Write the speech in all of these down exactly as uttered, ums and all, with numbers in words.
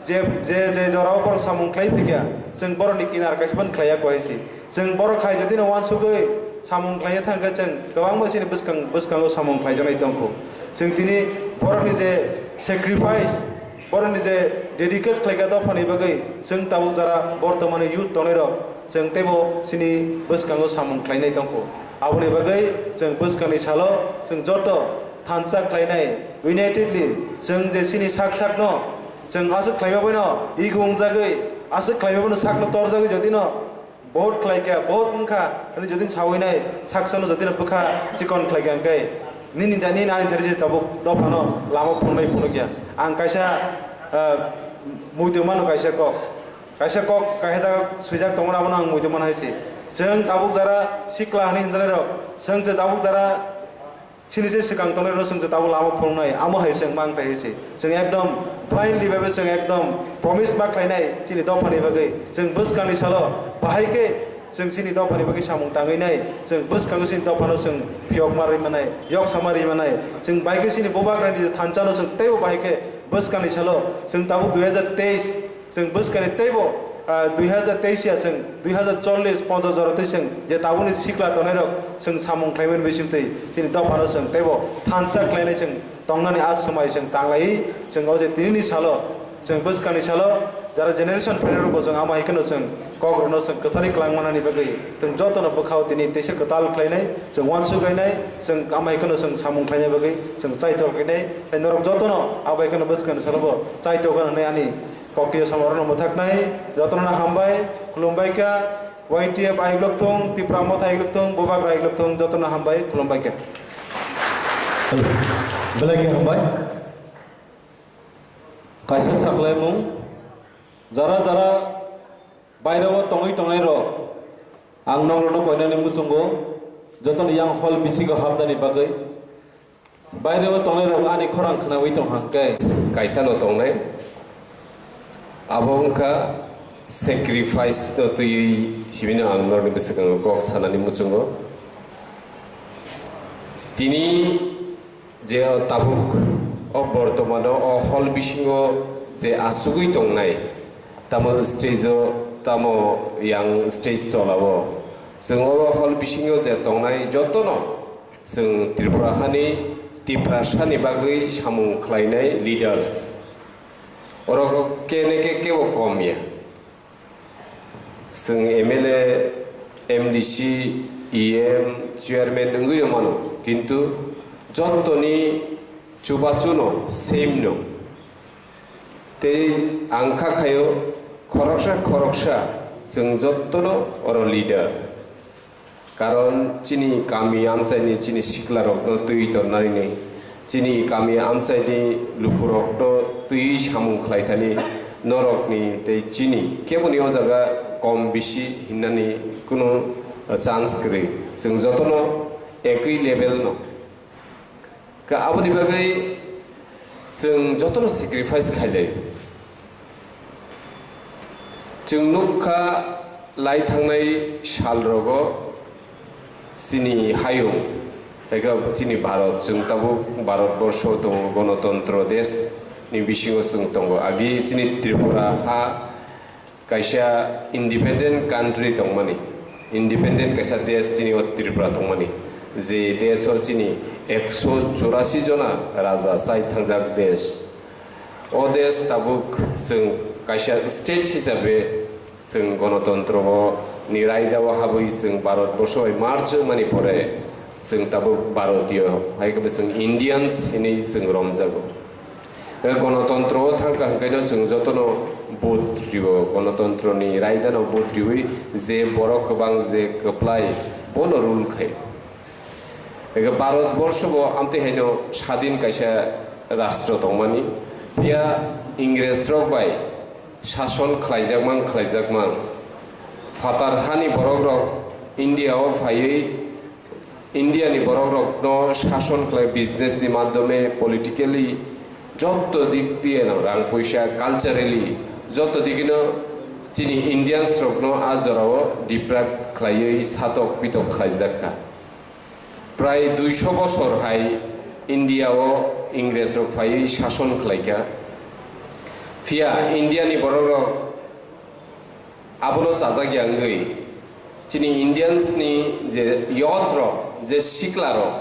Je, je, je jorao borok samung khlai phikya, chwng borokni kinar kaisa phano khlaiya koi si. Chwng borok hai jodi no uansugwi samung khlaiya thangkhe chwng kwbangma chini bwskang, bwskango samung khlaijaknai tongkhu. Chwng tini borokni je sacrifice, borokni je dedicate khlaikha dophani bagwi, chwng tabuk jara bortomani youth tongnairok, chwng teibo chini bwskango samung khlainai tongkhu. Aboni bagwi chwng bwskangni salo chwng joto thansa khlainai, unitedly chwng je chini sak sakno chwng aswk khlaiba boino ego wngjagwi, aswk khlaiba boino sakno torjagwi jodino vote khlaikha, vote wngkha hwnwi jodino sawinai, saksano jodino bwkha chikon khlaikha hwnkhe nini da, nini ani thari je tabuk dophano lama phunuknai phunukya. Ang kaisa, ah, muitu mano kaisa kok. Kaisa kok, kaisa jaga swijak tongmani abono ang muitu mano hai se. Chwng tabuk jara sikla hwnwi hwnjanairok, chwng je tabuk jara chini je swkang tongnairokno chwng je tabuk lama phunuknai, amo hai chwng mang tai hai se. Chwng ekdom blindly bai chwng ekdom promise ma khlainai chini dophani bagwi. Chwng bwskangni salo bahai khe chwng chini dophani bagwi samung tangwi nai, chwng bwskango chini dophano chwng phiyokma rwi manai, yoksa ma rwi manai. Chwng bahai khe chini bubagrani je thansa no chwng teibo bahai khe bwskangni salo chwng tabuk dui hazar teis, chwng bwskani teibo, ah, dui hazar teis ya, chwng dui hazar chollish, ponchash jora tei chwng je tabukni sikla tongnairok chwng samung khlaimani bisingtwi chini dophano chwng teibo thansa khlainai chwng tongnani a swmai chwng tanglaiwi chwng o je tinini salo chwng bwskangni salo jara generation phainairokbo chwng ama hai kheno chwng kokrokno chwng kwcharwi kwlangmanani bagwi chwng jotono bwkhao tini teisa kwtal khlainai, chwng uansuk lainai, chwng ama hai kheno chwng samung khlaina bagwi chwng chaithok khlainai. Tei norok jotono abo hai kheno bwskangni salobo chaithok hwnwi ani Koktiya samarno mwthaknai jotono hambai, khulumbai kha, Y T F aiglok thung, Tipra Motha aiglok thung, Bubagra aiglok thung, jotono hambai, khulumbai kha. Belai khe hambai. Kaisa saklaimung, jara jara baireo tongwi tongnai rok, ang nokrono koinani muchungo, jotoni yang hall bisingo habnani bagwi. Baireo tongnairok ani khorang khnaui tong hang khe. Kaisa no tongnai. Abo wngkha sacrifice no twiwi sibino ang norni bwskango kok sanani muchungo. Tini je o tabuk o bortomano o hall bisingo je asugwi tongnai, tamo stage o, tamo yang stage tolao, chwng o hall bisingo je tongnai jotono Chwng Tripura hani Tiprasani bagwi samung khlainai leaders. Oro kene khe kebo kom ya. Chwng M L A, M D C, E M, chairman wngwi rw mano. Kintu jottoni chubachuno same no. Tei ang kha khaio khoroksa khoroksa chwng jottono oro leader. Karon chini kami amchaini chini siklarokno twi tornarini, chini kami amchaini lukurokno twi samung khlaithani norokni tei chini keboni o jaga kom bisi hinnani kunu chance kwrwi. Chwng jotono ekwi level no. Ka aboni bagwi chwng jotono sacrifice khailai. Chwng nukha lai thangnai salrogo chini hayung, eka chini Bharat, chwng tabuk Bharat borsho tongo, gonotontro desh ni bisingo chwng tongo. Agi chini Tripura ha kaisa independent country tongmani, independent kaisa desh chini o Tripura tongmani, je desh o chini ekso churasi jona raja chai thangjak desh. O desh tabuk chwng kaisa state hisabe chwng gonotontro o ni raida o habwi chwng Bharat borsho bai merge wngmani pore chwng tabuk Bharatiyo, hai khe chwng Indians hinwi chwng romjago. Gonotontro o thangkha hwnkhe no chwng jotono vote rio, gonotontroni raidano vote riwi je borok kwbang je kwplai bono rule khai. Eke Bharat borsho bo amtwi haino sadin kaisa rastro tongmani, phiya Ingres rok bai sason khlaijakmang khlaijakmang phatar hani borok rok India o phaiwi India ni borok rok no sason khlai, business ni madhyome, politically, jotto dik diye no, rang poisa, culturally, jotto dikino chini Indians rok no a jora o deprive khlaiwi satok pitok khlaijak kha. Prai duiso bosor hai India o Ingres rok phaiwi sason khlai kha. Phiya India ni borok rok abono chajak ya wngwi chini Indians ni je youth rok, je sikla rok,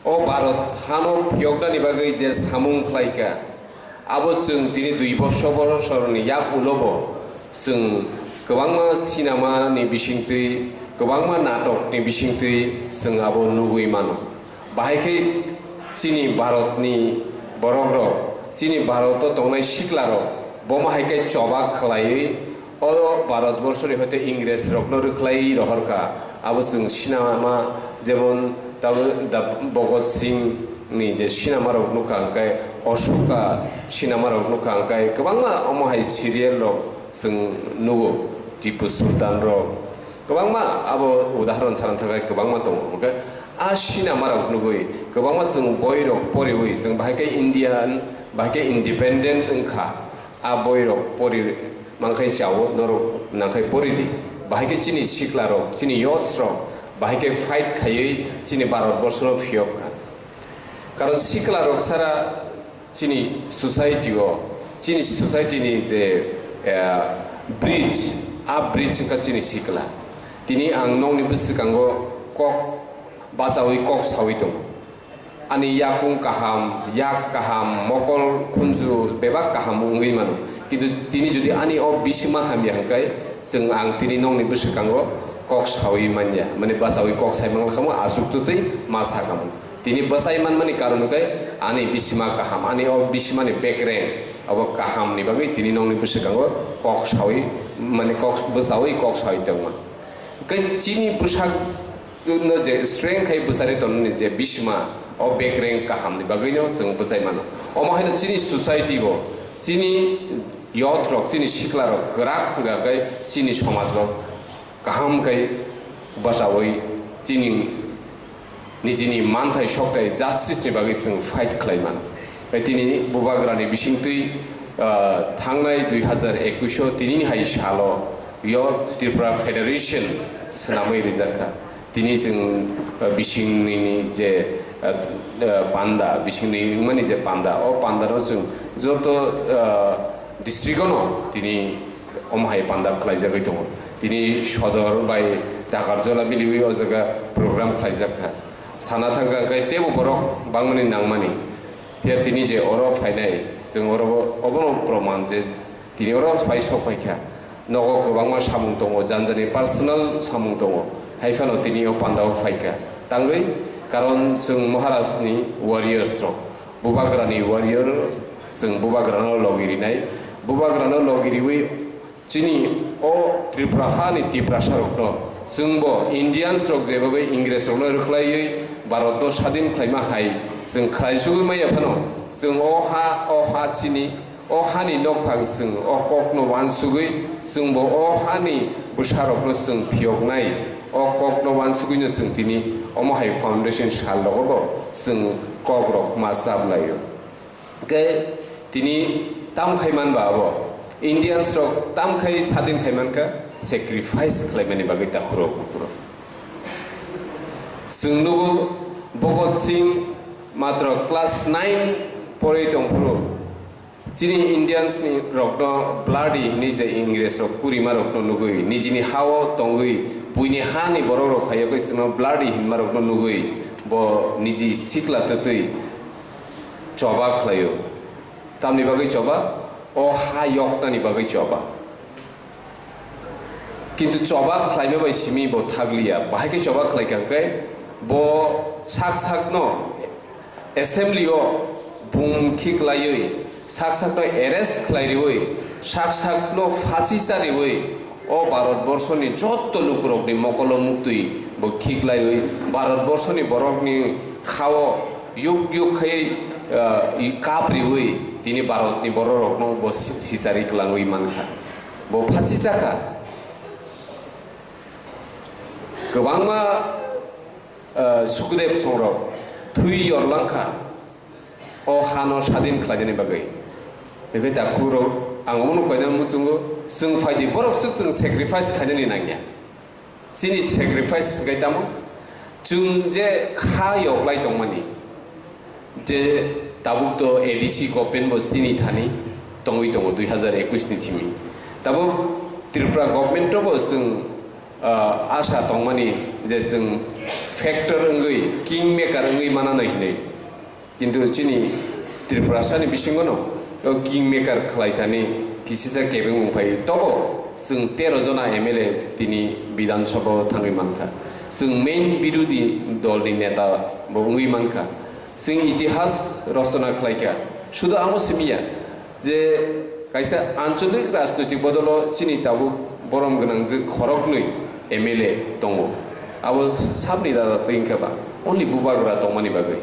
o Bharat hano phiyoknani bagwi je samung khlaikha, abo chwng tini dui bosor, bosorni yak ulobo chwng kwbangma sinamani bisingtwi, kwbangma natokni bisingtwi chwng abo nugwi mano. Bahai khe chini Bharatni borok rok, chini Bharato tongnai sikla rok, bomo hai khe choba khlaiwi o Bharat borsoni hoite Ingres rokno rwkhlai rohorkha. Abo chwng sinama, jemon tabuk da Bhagat Singh ni je sinama rok nukha, hwnkhe Ashoka sinama rok nukha, hwnkhe kwbangma omo hai serial rok chwng nugo, Tipu Sultan rok. Kwbangma abo udahoron sana thangkhe kwbangma tongo. Hwnkhe a sinama rok nugwi kwbangma chwng boi rok poriwi chwng bahai khe Indian, bahai khe independent wngkha. A boi rok pori mankhai chao, norok nangkhai pori di. Bahai khe chini sikla rok, chini youths rok bahai khe fight khaiwi chini Bharat borso no phiyok kha. Karon sikla rok sara chini society o, chini society ni je, eh, bridge, a bridge wngkha chini sikla. Tini ang nokni bwskango kok bachawi kok sawi tongo. Ani yakung kaham, yak kaham, mokol khunju bebak kaham wngwi mano. Kintu tini jodi ani o bisima hamya hwnkhe, chwng ang tini nokni bwskango kok sawi manya. Mane bachawi kok sai manglakhamu, achuk twtwi ma sakamu. Tini bwsai manmani karon hwnkhe ani bisima kaham, ani o bisimani bekreng abo kahamni bagwi tini nokni bwskango kok sawi, mane kok bwsawi kok sawi tongma. Hwnkhe chini bwsak no je strength khai bwsari tonmani je bisima, o bekreng kahamni bagwino chwng bwsai mano. Omo haino chini society bo, chini youth rok, chini sikla rok kwrak wngkha khe chini somaj bo kaham khai bachawi chini nijini manthai sokthai justice ni bagwi chwng fight khlai mano. Tei tini bubagrani bisingtwi, ah, thangnai dui hazar ekush o tinini hai salo yo Tripura Federation swnamwi rijak kha. Tini chwng, ah, bisingni je, ah, ah, panda, bisingni wngmani je panda, o pandano chwng joto, ah, district-o no tini omo hai panda khlaijagwi tongo. Tini sodor bai Takarjola biliwi o jaga program khlaijak kha. Sana thangkha hwnkhe teibo borok bangmani nangmani. Phiya tini je oro phainai, chwng oro obono proman je tini oro phai sok phaikha. Nogo kwbangma samung tongo, jani jani personal samung tongo. Hai phano tini o pandao phaikha. Tangwi, karon chwng Maharaj ni warriors rok, bubagrani warrior, chwng bubagrano logi rinai. Bubagrano logi riwi chini o Tripura hani Tiprasa rokno, chwngbo Indians rok jeba bai Ingres rokno rwkhlaiwi Bharat no sadin khlaima hai chwng khlai sugwi maya phano, chwng o ha, o ha chini, o hani nokphang chwng o kokno uansugwi, chwngbo o hani bwsarokno chwng phiyoknai, o kokno uansugwino chwng tini omo hai foundation sal rogobo chwng kokrok ma chaplaio. Hwnkhe tini tam khai man ba abo? Indians rok tam khai sadin khai man kha? Sacrifice khlaimani bagwi takhurok bukurok. Chwng nugo Bhagat Singh matro class nine porwi tongphuru chini Indians ni rokno bloody hinwi je Ingres rok kurima rokno nugwi nijini hao tongwi buini hani borok rok phaiya khe chwngno bloody hinma rokno nugwi bo niji sikla twtwi choba khlaio. Tamni bagwi choba? O ha yoknani bagwi choba. Kintu choba khlaima bai simi bo thakliya. Bahai khe choba khlai kha hwnkhe bo sak sakno assembly o bum khiklaiwi, sak sakno arrest khlai riwi, sak sakno phasi cha riwi, o Bharat borso ni jotto lukurokni mokolo muktwi bo khiklaiwi, Bharat borso ni borokni khao yuk yuk khai, ah, i kap riwi tini Bharatni bororokno bo si-, sichari kwlangwi mankha. Bo phachi chakha. Kwbangma, ah, Sukhdev songrok thwi yorlangkha o hano sadin khlainani bagwi. Hwnkhe takhurok ang omono koina muchungo, chwng phaidi borok swk chwng sacrifice khlainani nangya. Chini sacrifice hwnkhe tamo? Chwng je kha yoklai tongmani, je tabuk to A D C government bo chini thani, tongwi tongo dui hazar ekush ni thimi. Tabuk Tripura government o bo chwng, ah, asha tongmani je chwng factor wngwi, king maker wngwi mananai hinwi. Kintu chini Tripurasani bisingono o king maker khlai thani kisisa kebengmung phai. Tobo chwng tero jona M L A tini Bidhan Sabha o thangwi mankha. Chwng main birodhi dol ni neta bo wngwi mankha. Chwng itihas rochona khlaikha. Sudu amo simiya je kaisa ancholik rajnoitik bodolo chini tabuk borom gwnangjwk khoroknwi M L A tongo. Abo sabni dada twi wngkha ba only bubagra tongmani bagwi.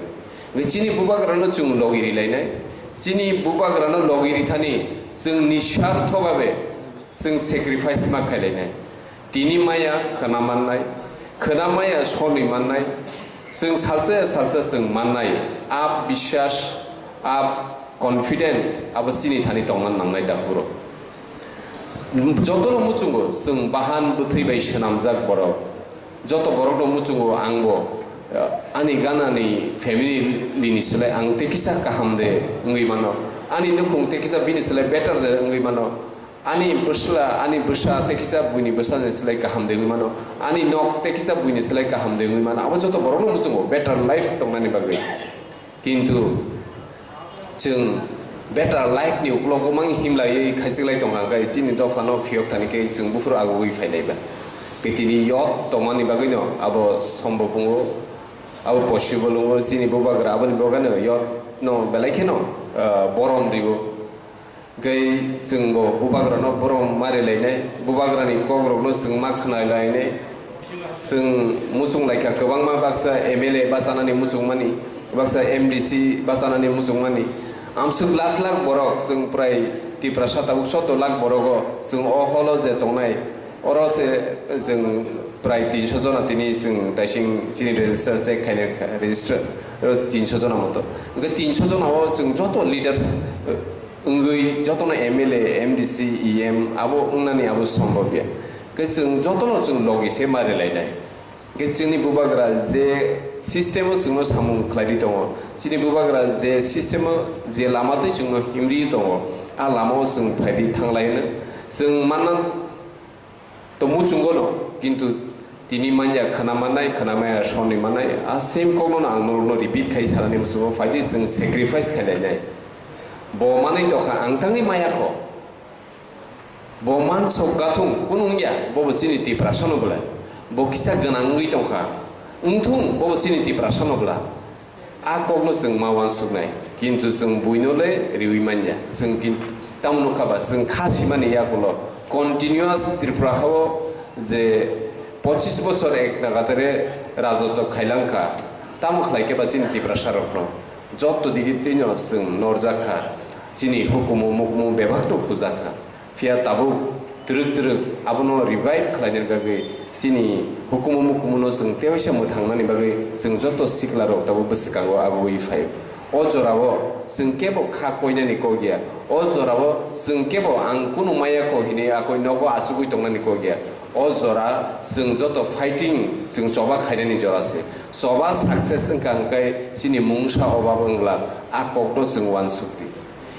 Chini bubagrano chwng logi rilainai. Chini bubagrano logi rithani chwng nisartho babe chwng sacrifice ma khailainai. Tini maya khwna mannai, khwna maya soni mannai, chwng salsa ya salsa chwng mannai. A biswas, a confident abo chini thani tongna nangnai dakhuro. Jotono muchungo chwng bahan bwthwi bai swnamjak borok. Joto borokno muchungo angbo, eh, ani ganani family ni slai ang tei kisa kaham de wngwi mano. Ani nukhung tei kisa bini slai better de wngwi mano. Ani bwsla, ani bwsa tei kisa buini bwsani slai kaham de wngwi mano. Ani nok tei kisa buini slai kaham de wngwi mano. Abo joto borokno muchungo better life tongnani bagwi. Kintu chwng better life ni uklogo mang himlaiwi khaichiklai tongkha, hwnkhe chini dophano phiyok thani khe chwng buphuru agugwi phailaiba. Khe tini youth tongmani bagwino abo sombhob wngo, abo possible wngo. Chini bubagra aboni bagwino youth no belai kheno, ah, borom rio. Hwnkhe chwngbo bubagrano borom ma rilainai, bubagrani kokrokno chwng ma khwnalainai. Chwng muchung laikha kwbangma, baksa M L A bachanani muchungmani, baksa M D C bachanani muchungmani. Amswk lakh lakh borok chwng prai Tiprasa tabuk sotto lakh borogo chwng o holo je tongnai, oro se chwng prai tinso jona tini chwng daising chini register check khaina kha, register oro tinso jona moto. Hwnkhe tinso jona o chwng joto leaders, wngwi jotono M L A, M D C, E M abo wngnani abo sombhob ya. Khe chwng jotono chwng logi se ma rilainai. Khe chini bubagra je system o chwngno samung khlaidi tongo, chini bubagra je system o je lama twi chwngno himri tongo, a lama o chwng phaidi thanglaino. Chwng manna to muchungo no, kintu tini manya khwna mannai, khwna maya sonni mannai, a same kokno no ang norokno repeat khai sanani muchungo, phaidi chwng sacrifice khailainai. Bo manwi tokha ang tangwi maya kho. Bo man sok gathung kunu wngya, bo bo chini Tiprasa no bwlai. Bo kisa gwnang wngwi tongkha. Wngthung, bo bo chini Tiprasa no bwla. A kokno chwng ma uansuknai, kintu chwng buino le riwi manya. Chwng kin-, tamo nukha ba, chwng kha simani yakulo continuous Tripura hao je pochis bochor ek nagatare rajotw khailangkha, tamo khlai khe ba chini Tiprasa rokno joto digi twino chwng norjak kha, chini hukumu mukumu bebak no hujak kha. Phiya tabuk twrwk twrwk abono revive khlaina bagwi chini hukumu mukumuno chwng tewaisa mwthangnani bagwi chwng joto siklarok tabuk bwswkango agugwi phaio. O jorao chwng kebo kha koinani kok ya. O jorao chwng kebo ang kunu maya kho hinwi akoi nogo achugwi tongnani kok ya. O jora chwng joto fighting chwng choba khainani jora se. Choba success wngkha hwnkhe chini mungsa obab wngla, a kokno chwng uansukdi.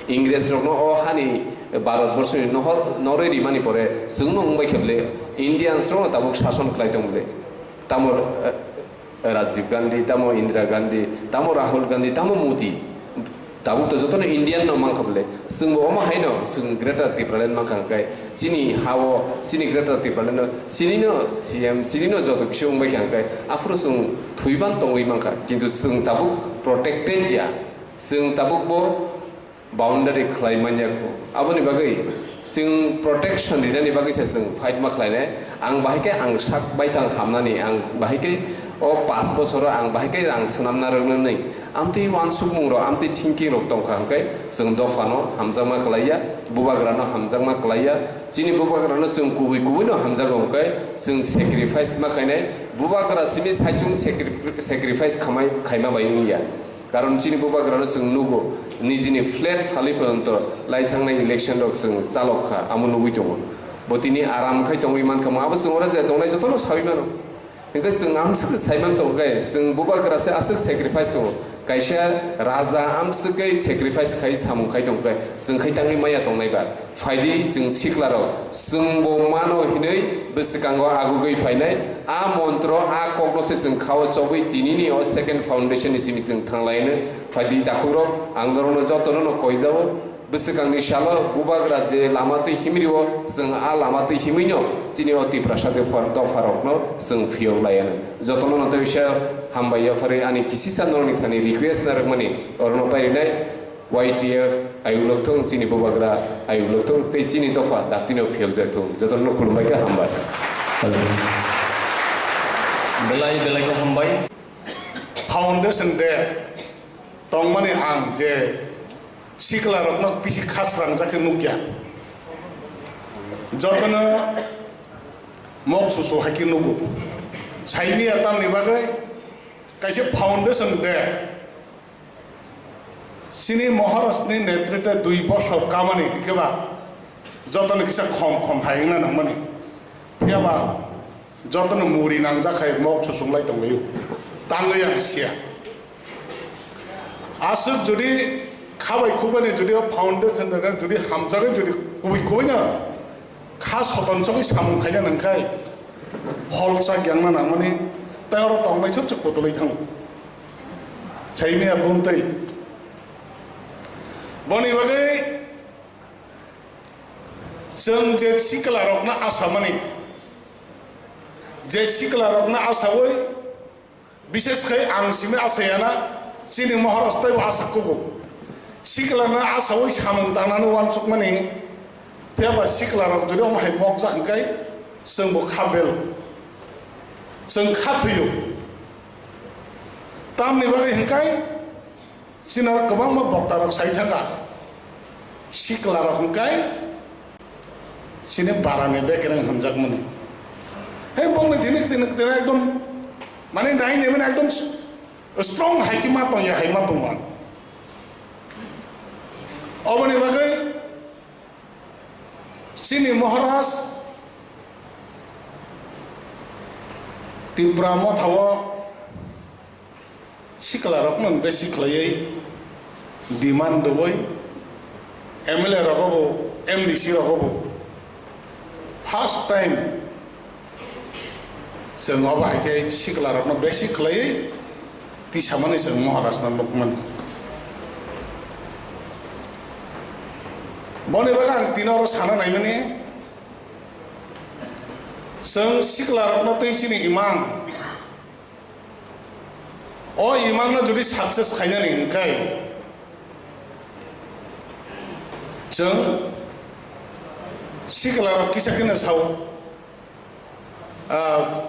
Ingresrokno o hani Bharat borsoni nohor norwi rimani pore chwngno wngbai khe bwle Indians rokno tabuk sason khlai tong bwle. Tamo, eh, Rajiv Gandhi, tamo Indira Gandhi, tamo Rahul Gandhi, tamo Modi. Tabuk to jotono Indian no mankha bwle. Chwngbo omo haino chwng Greater Tipraland mankha hwnkhe chini hao, chini Greater Tipraland no, chini no C M, chini no joto kisa wngbai kha hwnkhe aphuru chwng thwiban tongwi mankha. Kintu chwng tabuk protected ya. Chwng tabuk bo boundary khlai manya kho. Aboni bagwi chwng protection rinani bagwi se chwng fight ma khlainai. Ang bahai khe ang sak baithang hamnani, ang bahai khe o pash bochoro ang bahai khe rang swnamna rwnani. Amtwi uansukmung rok, amtwi thinking rok tongkha hwnkhe chwng dophano hamjakma khlaiya, bubagrano hamjakma khlaiya. Chini bubagrano chwng kubui kubui no hamjago hwnkhe chwng sacrifice ma khainai. Bubagra simi saichung sacri-, sacrifice khamai khaima bai wngya. Karon chini bubagrano chwng nugo, nijini flat phalwi phano to lai thangnai election rok chwng chalok kha, amo nugwi tongo. Bo tini aram khai tongwi mankha, abo chwng oro je tongnai jotono sawi mano. Hwnkhe chwng amswk se saiman tongo khe, chwng bubagra se aswk sacrifice tongo. Kaisa raja amswk khe sacrifice khai samung khai tong khe, chwng khai tangwi maya tongnai ba? Phaidi chwng sikla rok, chwng bo mano hinwi bwswkango agugwi phainai. A montro, a kokno se chwng khao chobwi tinini o second foundation ni simi chwng thanglaino. Phaidi takhuk rok, ang norokno jotono no koijao. Bwswkangni salo bubagra je lama twi himrio, chwng a lama twi himwino chini o Tiprasa dopha-, dopharokno chwng phiyok laianw. Jotono no tei kisa hambai yapharwi ani kisisa norokni thani request narwkmani, orono pairinai Y T F ayuk lokthung, chini bubagra ayuk lokthung, tei chini dopha daktino phiyokjak thung. Jotono khulumbai kha, hambai. Belai belai khe hambai. Foundation Day tongmani ang je sikla rokno bisi kha srangjak khe nukya. Jotono mok susu hai khe nugo. Saimia tamni bagwi kaisa foundation day. Chini Maharajni netritwe dui bosor kamani hikhe ba jotono kisa khom khom hai wngna nangmani. Phiyaba jotono muri nangjak hai mok susunglai tonglaio. Tangwi ang siya. Aswk jodi khabai khubani jodi o foundation daga jodi hamjagwi jodi kubui kubui no kha soton chogwi samung khaina nangkhai holsa gyangna nangmani tei oro tongnai chuk chuk kutulwi thango. Saimia bumtwi. Boni bagwi chwng je sikla rokno asamani, je sikla rokno asawi, bises khai ang simi asayana, chini Maharaj taibo asa kugo. Sikla no asawi samung tangnani uansukmani, phiya ba sikla rok jodi omo hai mokjak hwnkhe chwng bo kha bel, chwng kha thwiyo. Tamni bagwi hwnkhe chini kwbangma bokta rok sai thangkha, sikla rok hwnkhe chini barani bekereng hwnjakmani. He bongni tini tini tini ekdom mane nai nai mane ekdom strong hai khe ma tongya hai ma tongwan. Oboni bagwi chini Maharaj Tipra Motha o sikla rokno besi khlaiwi demand rwwi M L A rogo bo, M D C rogo bo first time chwng obo hai khe sikla rokno besi khlaiwi tisamani chwng Maharaj no nukmani. Boni bagwi ang tini oro sana naimani, chwng sikla rokno twi chini imang O imang no jodi success khainani hwnkhe, chwng sikla rok kisa kheno sao, ah,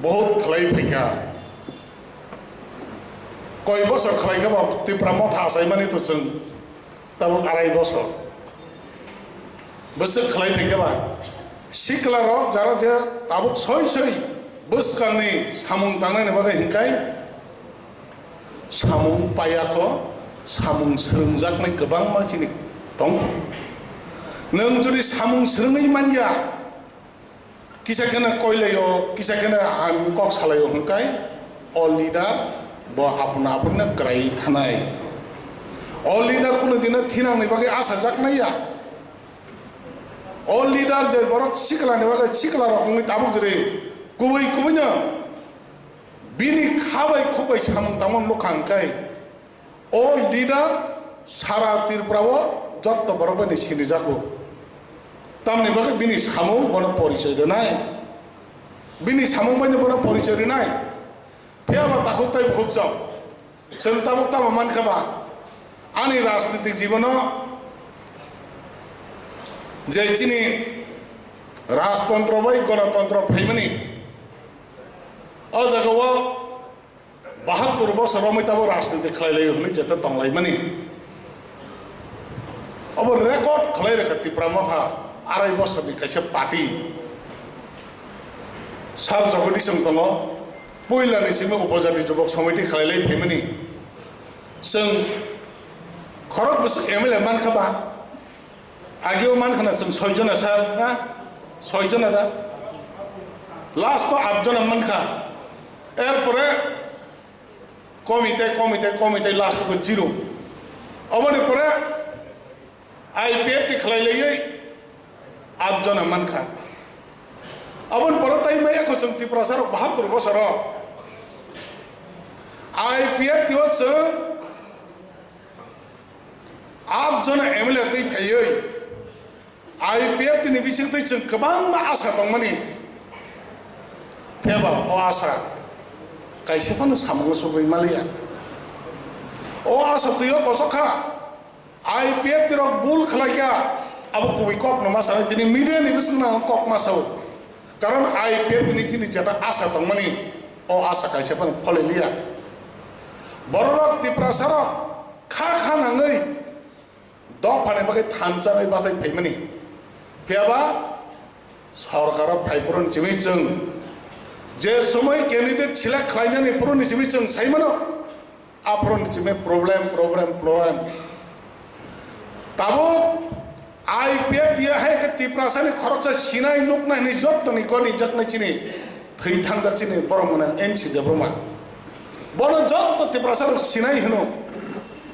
bohut khlai phaikha. Koi bosor khlai kha ba Tipra Motha achaimani to chwng. Tabuk arai bosor bwswk khlai phaikhe ba, sikla rok jara je tabuk soi soi bwskangni samung tangnani bagwi hwnkhe samung paiya kho, samung swrwngjaknai kwbangma chini tong kho. Nwng jodi samung swrwngwi manya, kisa kheno koilaio, kisa kheno ang kok salaio hwnkhe o leader bo apna apni kwrai thanai. O leader kunu dino thinangni bagwi achajaknai ya. O leader je borok siklani bagwi sikla rok wngwi tabuk jwrwi kubui kubui no bini kha bai khuk bai samung tangmani nukha hwnkhe, o leader sara Tripura o jotto borok bai ni sinijago. Tamni bagwi bini samung bono porichoi rwnai, bini samung bai no bono porichoi rwnai. Phiya ba takhuk tei bukhuk chwng, chwng tabuk tamo mankha ba, ani rajnitik jibono je chini rajtontro bai gonotontro phaimani, o jaga o bahattur bosor romwi tabo rajniti khlai laio hwnwi jeto tong laimani. Obo record khlai rwkha Tipra Motha arai bosorni kaisa party. Sir Jagadish wng tongo, puilani simi Upojati Jubok Samiti khlai lai phaimani. Chwng khorok bwswk M L A mankha ba, Ageo mankha na chwng soi jona sa, ha? Soi jona da? Last to at jona mankha. Erpore Komite, komite, komite, last ko zero. Oboni pore I P F T khlai laiwi at jona mankha. Oboni pore tai maya ko chwng Tiprasa rok bahatur bosoro I P F T o chwng at jona M L A twi phaiwi I P F T ni bisingtwi chwng kwbangma asa tongmani. Phiyaba o asa kaisa phano samungo sugwi maliya. O asa twi o kosok kha. I P F T rok bul khlai kha. Abo kubui kok no ma sanai, tini media ni bising no kok ma sao. Karon I P F T ni chini jeta asa tongmani, o asa kaisa phano phole liya. Bororok Tiprasa rok kha kha nangwi dophani bagwi thansa bai bachai phaimani. Phiyaba sorkaro phai phuru ni simi chwng je somoi candidate select khlainani phuru ni simi chwng sai mano, a phuru ni simi problem, problem, problem. Tabuk I P F T ya hai khe Tiprasa ni khoroksa sinai nuknai hwnwi jottoni goni jaknai chini thwi thangjak chini borok mwnang N C Debbarma. Bono jotto Tiprasa rok sinai hwno.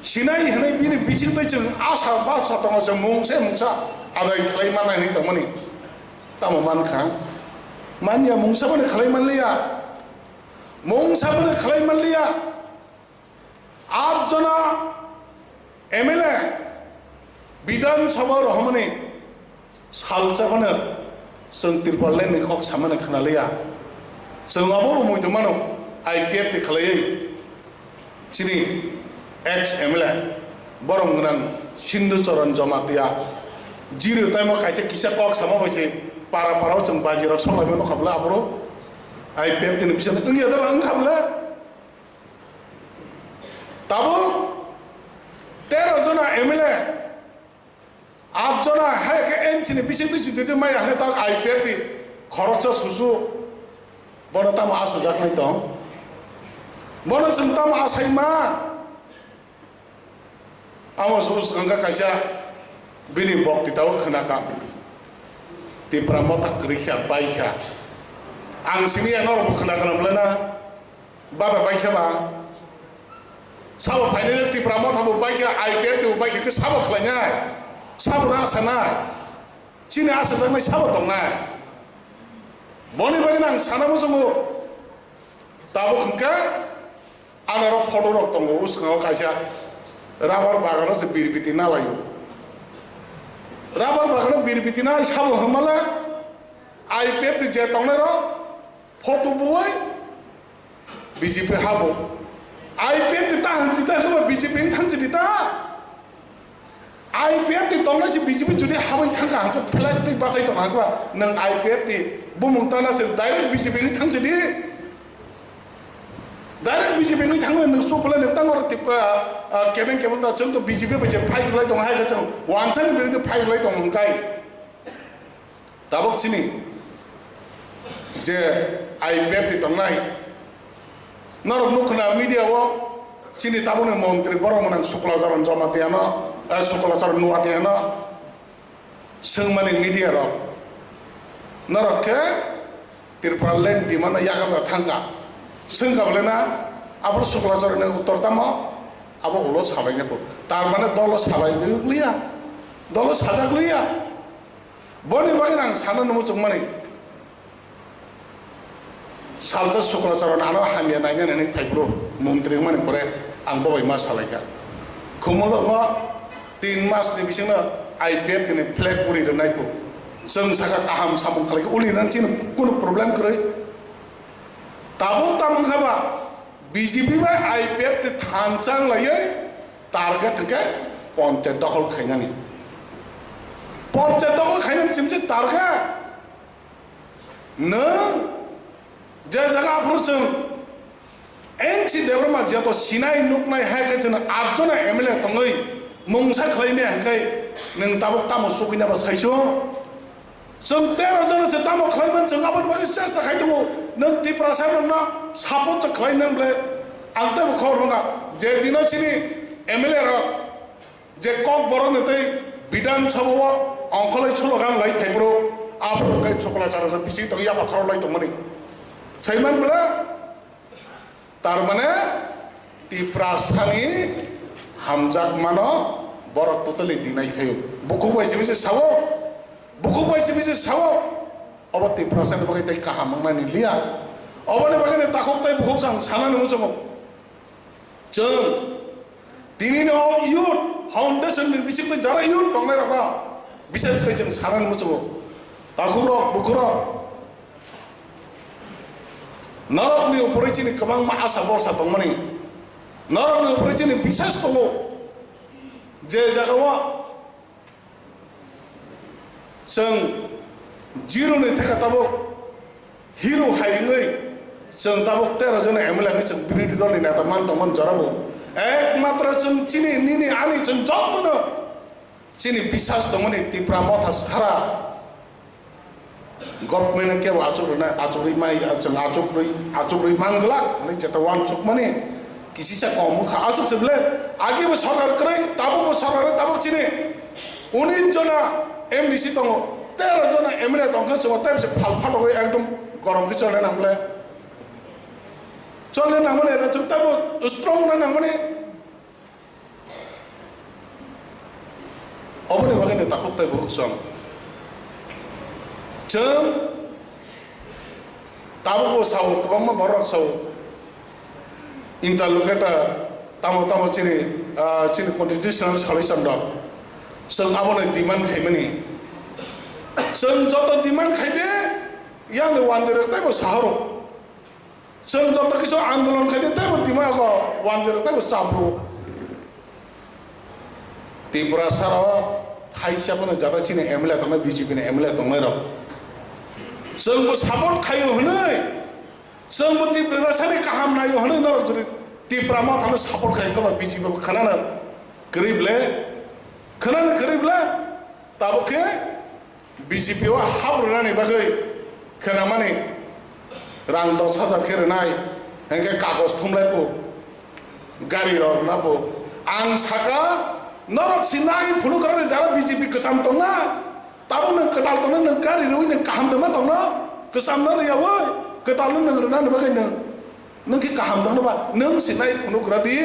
Sinai hwnwi bini bisingtwi chwng asa basa tongo, chwng mungsa mungsa adai khlai manai hwnwi tongmani. Tamo mankha? Manya mungsa bono khlai manliya. Mungsa bono khlai manliya. At jona M L A Bidhan Sabha rohormani salsa phano chwng Tripura land ni kok samani khwnaliya. Chwng abo bo muitu mano I P F T khlaiwi chini ex M L A borok gwnang Sindhu Charan Jamatia zero time o kaisa kisa kok sama bai se para para o chwng baji rok solaima nokha bwle aphuru I P F T ni bising wngya da wngkha bwle. Tabuk tero jona M L A, at jona hai khe N C ni bising twi chwng twi maya hai tak I P F T khoroksa susu bono tamo asajaknai tong? Bono chwng tamo asai ma? Amo susu swkang kha kaisa bini bokti tao khna kha. Tipra motha kwrwi kha, bai kha. Ang simi ya norok bo khna khna bwle na? Bada bai khe ba? Sabo phainai Tipra motha bo bai khe, I P F T bo bai khe, khe sabo khlainai? Sabo no asanai? Chini asajaknai sabo tongnai? Boni bagwi no ang sana muchungo. Tabuk hwnkhe, ano oro photo rok tongo, uskango kaisa rubber bagano se birbiti nalaio. Rubber bagano birbiti nai sabo hwnmale, I P F T je tongnai rok, photo buwai B J P habo. I P F T ta hanchi ta hwnba B J P wng thangchi di ta. I P F T tongnai si B J P jodi habwi thangkha hwnkhe flag twi bachai tongkha hwnkhe nwng I P F T bumung tana se direct B J P wng thangchi di. Direct B J P wng thangwi nwng chuk bwlai nwng tang oro tip, ah, ah, kebeng kebeng ta chwng to B J P bai je fight lai tongo hai khe chwng wansani biruddhe fight lai tongo hwnkhe. Tabuk chini je I P F T tongnai, norok nukha na media o chini tabukni montri borok mwnang Sukla Charan Jamatia no, eh, Sukla Charan Nuatia no swngmani media rok, norok khe Tripura land demand no yakarna thangkha, swngkha bwle na? Abo Sukla Charan ni uttor tamo? Abo ulo salaina kho, tar mane dolo salai liya, dolo sajak liya. Boni bagwi ang sana nw muchungmani. Salsa Suklacharan ano hamya nainani hinwi phaiphuru montri wngmani pore ang bo bai ma salaikha. Khumulwngo tin mas ni bisingno I P F T ni flag uri rwnai kho. Chwng sakha kaham samung khalai khe uli rwna chini kunu problem kwrwi. Tabuk tamo wngkha ba B J P bai I P F T thanchang laiwi target hwnkhe ponchayat dokhol khainani. Ponchayat dokhol khainani chini se target. Nwng je jaga aphuru chwng N C Debbarma jeto sinai nuknai hai khe chwng atjona M L A tongwi mungsa khlai maya hwnkhe nwng tabuk tamo chukui naba saichung? Chwng tero jona se tamo khlai man, chwng aboni bagwi chesta khai tongo. Nwng Tiprasa rokno support se khlai nang ble, ang teibo khobor manga je dino chini M L A rok je Kokborok ni tei Bidhan Sabha o ongkholai slogan lai phaiphuru, aphuru khe Suklacharan se bising tong yaba khorok lai tongmani. Saiman bwle, tar mane Tiprasani hamjakmano borok totally deny khaio. Bukhuk bai simi se sao, bukhuk bai simi se sao, obo Tiprasani bagwi tei kaham wngnani liya. Oboni bagwi ni takhuk tei bukhuk chwng sanani muchungo. Chwng tini no youth foundation ni bisingtwi jara youth tongnai rokno bisai sai chwng sanani muchungo. Takhukrok, bukhukrok, norokni upore chini kwbangma asa borsa tongmani, norokni upore chini bisas tongo, je jagao chwng zero ni theka tabuk hero hai wngwi chwng tabuk tero jona M L A wngwi chwng birodhi dol ni neta man tongmani jorabo ekmatro chwng chini nini ani chwng jotono chini bisas tongmani Tipra Motha sara. Government kebo achuk rwna, achugwi mai, achung achukrwi, achukrwi manglak hinwi jeta uansukmani kisisa kom wngkha. Aswk se bwle, agebo sorkar kwrwi, tabukbo sorkar, tabuk chini unis jona M D C tongo, tero jona M L A tongkha, chwngno tei se phal phalogwi ekdom gorom khe cholna nang bwle. Cholna nangmani, eda chwng teibo strong wngna nangmani. Oboni bagwi no takhuk tei bukhuk song. Chwng tabukbo sao, kwbangma borok sao. Interlocutor tamo tamo chini, ah, chini constitutional solution rok. Chwng abono demand khaimani. Chwng joto demand khaide, yani wanjwi rok teibo sahoro. Chwng joto kisu andolon khaide teibo demand ko wanjwi rok teibo chapro. Tripura saro thaisa bono jata chini M L A tongnai, B J P ni M L A tongnai rok. Chwng bo support khaio hwnwi, chwng bo Tripura sani kaham naio hwnwi norok jodi Tripura Motha no support khai koba B J P bo khwnana kwrwi ble, khwnana kwrwi ble, tabuk khe B J P o hap rwnani bagwi khwnamani rang dos hajar khe rwnai, hwnkhe kagoj thumlai po, gari rok rwna po. Ang saka, norok si nai phunuk rwni jara B J P kwcham tongna, tabuk nwng kwtal tongna, nwng gari rwui nwng kaham tongna tongna, kwcham no rwyaui kwtal no nwng rwnani bagwi nwng, nwng khe kaham tongna ba, nwng si nai phunuk rwdi.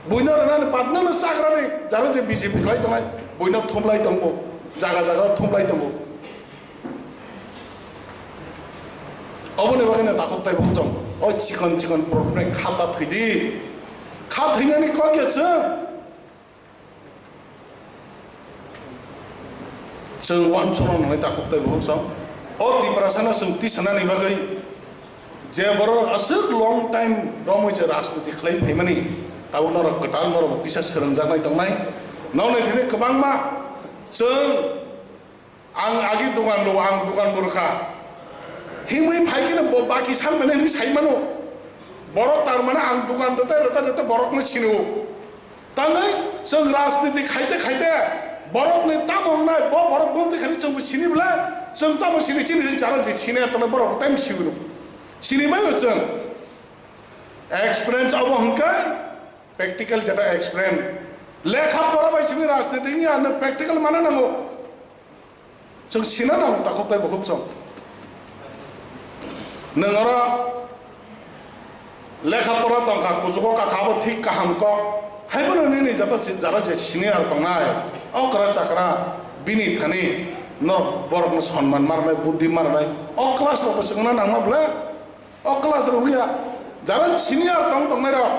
Buino rwnani partner no chakrani jaro je B J P khlai tongnai, buino thumlai tongo, jaga jaga thumlai tongo. Oboni bagwi no takhuk tei bukhuk tong. O chikon chikon problem kha ta thwidi. Kha thwinani kok ya chwng. Chwng uansukna nangnai takhuk tei bukhuk song. O Tiprasano chwng tisanani bagwi je borok aswk long time romwi je rajniti khlai phaimani, tabuk norok kwtal norok tisa swrwngjaknai tongnai. Nokni thani kwbangma chwng, ang agi dogan rw, ang dogan bo rwkha. Himwi phai kheno bo baki san mane hinwi sai mano. Borok tar mane ang dogan rwtai rwtai rwtai borokno sini o. Tangwi chwng rajniti khaite khaite borokni tamo wngnai, bo borok bumtwi khani chwngbo sini bwle, chwng tamo sini, chini se jara je sini ar tongnai borok tamo sini rw. Sini bai o chwng. Experience abo hwnkhe practical jeta experience. Lekha pora bai simi rajniti wngya, nwng practical mana nango. Chwng sina nango takhuk tei bukhuk chwng. Nwng oro lekha pora tongkha, kuchugo kakha abo thik kaham kok. Haibono nini joto si-, jara je senior tongnai, okra chakra, bini thani norok borokno sonman marnai, buddhi marnai. O class rokbo chwngna nangma bwle? O class rok ya, jara senior tong tongnai rok,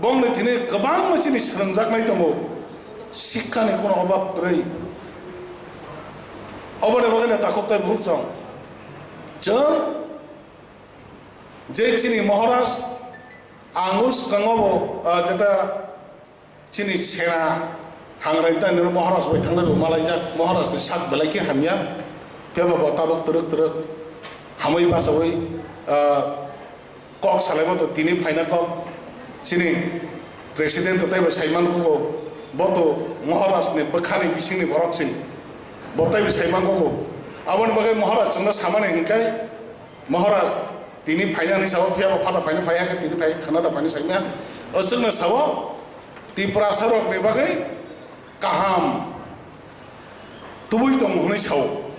bongni thini kwbangma chini swrwngjaknai tongo, sikkani kono obab kwrwi. Oboni bagwi no takhuk tei bukhuk chwng. Chwng je chini Maharaj, ang o swkango bo, ah, jeta chini sena hangrai tanino Maharaj bai thanglai bo malaijak, Maharaj ni sak belai khe hamya, phiya ba bo tabuk twrwk twrwk hamwi bachaui, ah, kok salaima to tini phaina kok chini president to taibo saiman kho bo, bo to Maharaj ni bwkhani bisingni borok chini, bo taibo saiman kho bo. Aboni bagwi Maharaj chwngno samani hinkai, Maharaj, tini phainani sao, phiya ba phata phaina phaiya khe tini phai khana da phaina saimya. O chwngno sao, Tiprasa rokni bagwi kaham tubui tong hwnwi sao.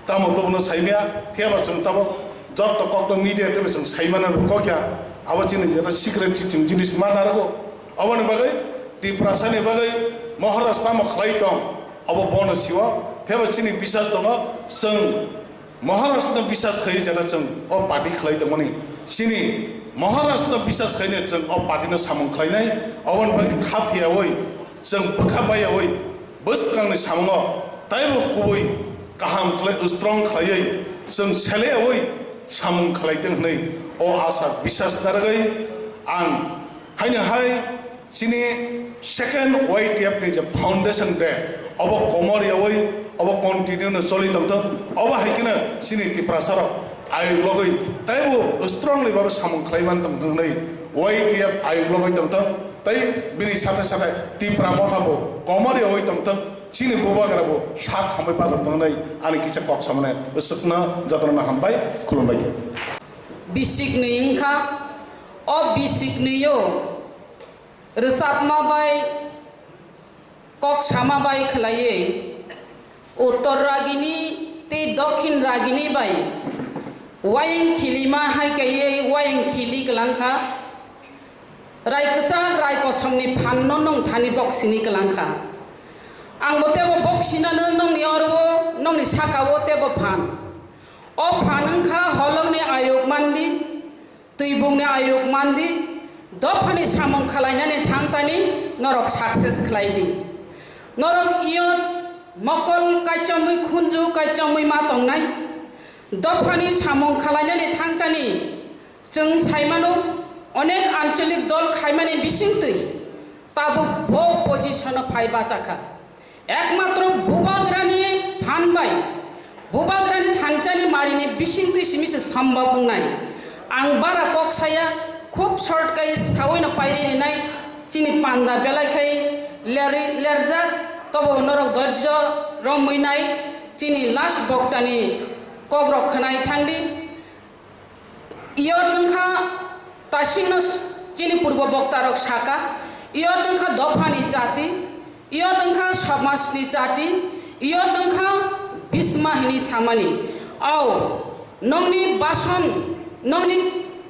Tamo tobno saimya, phiya ba chwng tamo jotto kokno media tebo chwng saimano bo kokya. Abo chini jeta secret chiching jinis ma narwgo. Aboni bagwi Tiprasani bagwi Maharaj tamo khlai tong, abo bono siwo. Phebo chini bisas tongo, chwng Maharajno bisas khai jeta chwng o party khlai tongmani. Chini Maharajno bisas khaine chwng o partyno samung khlainai. Aboni bagwi khathiyawi, chwng bwkha baiyawi, bwskangni samungo taibo kubui kaham khlai, strong khlaiwi, chwng seleyawi samung khlai tong hwnwi o asa bisas narwgwi ang haino hai chini second Y T F ni je foundation day, obo komor yawi, obo continue no choli tongthok, obo hai kheno chini Tiprasa rok ayuk logwi taibo strongly babe samung khlai man tongthok hwnwi Y T F ayuk logwi tongthok. Tai bini sate sate Tipra Motha bo komor yawi tongthok, chini bubagra bo sak hambai bajak tongnai, ani kisa kok samane swkno jotono hambai, khulumbai khe. Bisik ni wngkha, o bisik ni yo rwchapma bai kok sama bai khwlaiwi Uttor ragini tei Dokhin ragini bai wayang khilima hai kaiwi wayang khili kwlangkha. Rai kwchak, rai kosomni phanno nwng thani bok sini kwlangkha. Angbo tebo bok sinano nwngni oro-o, nwngni saka-o tebo phan. O phan wngkha holongni ayuk mandi, twibungni ayuk mandi, dophani samung khwlainani thangtani norok success khwlaidi. Norok iyot mokol kaichomwi khunju kaichomwi ma tongnai. Dophani samung khwlainani thangtani chwng saimano onek ancholik dol khaimani bisingtwi tabuk bo position-o phai bachakha. Ekmatro bubagrani phan bai, bubagrani thanchani marini bisingtwi simi se sombhob wngnai. Ang bara kok saya, khub short kai sawi no pairi rinai, chini panda belai khai leri-, lerjak, tobo norok dorjo romwi nai, chini last boktani kok rok khwnai thangdi. Iyot wngkha tasingno s-, chini purbo boktarok saka, iyot wngkha dophani jati, iyot wngkha somajni jati, iyot wngkha bisma hini samani. Au, nongni bason, nongni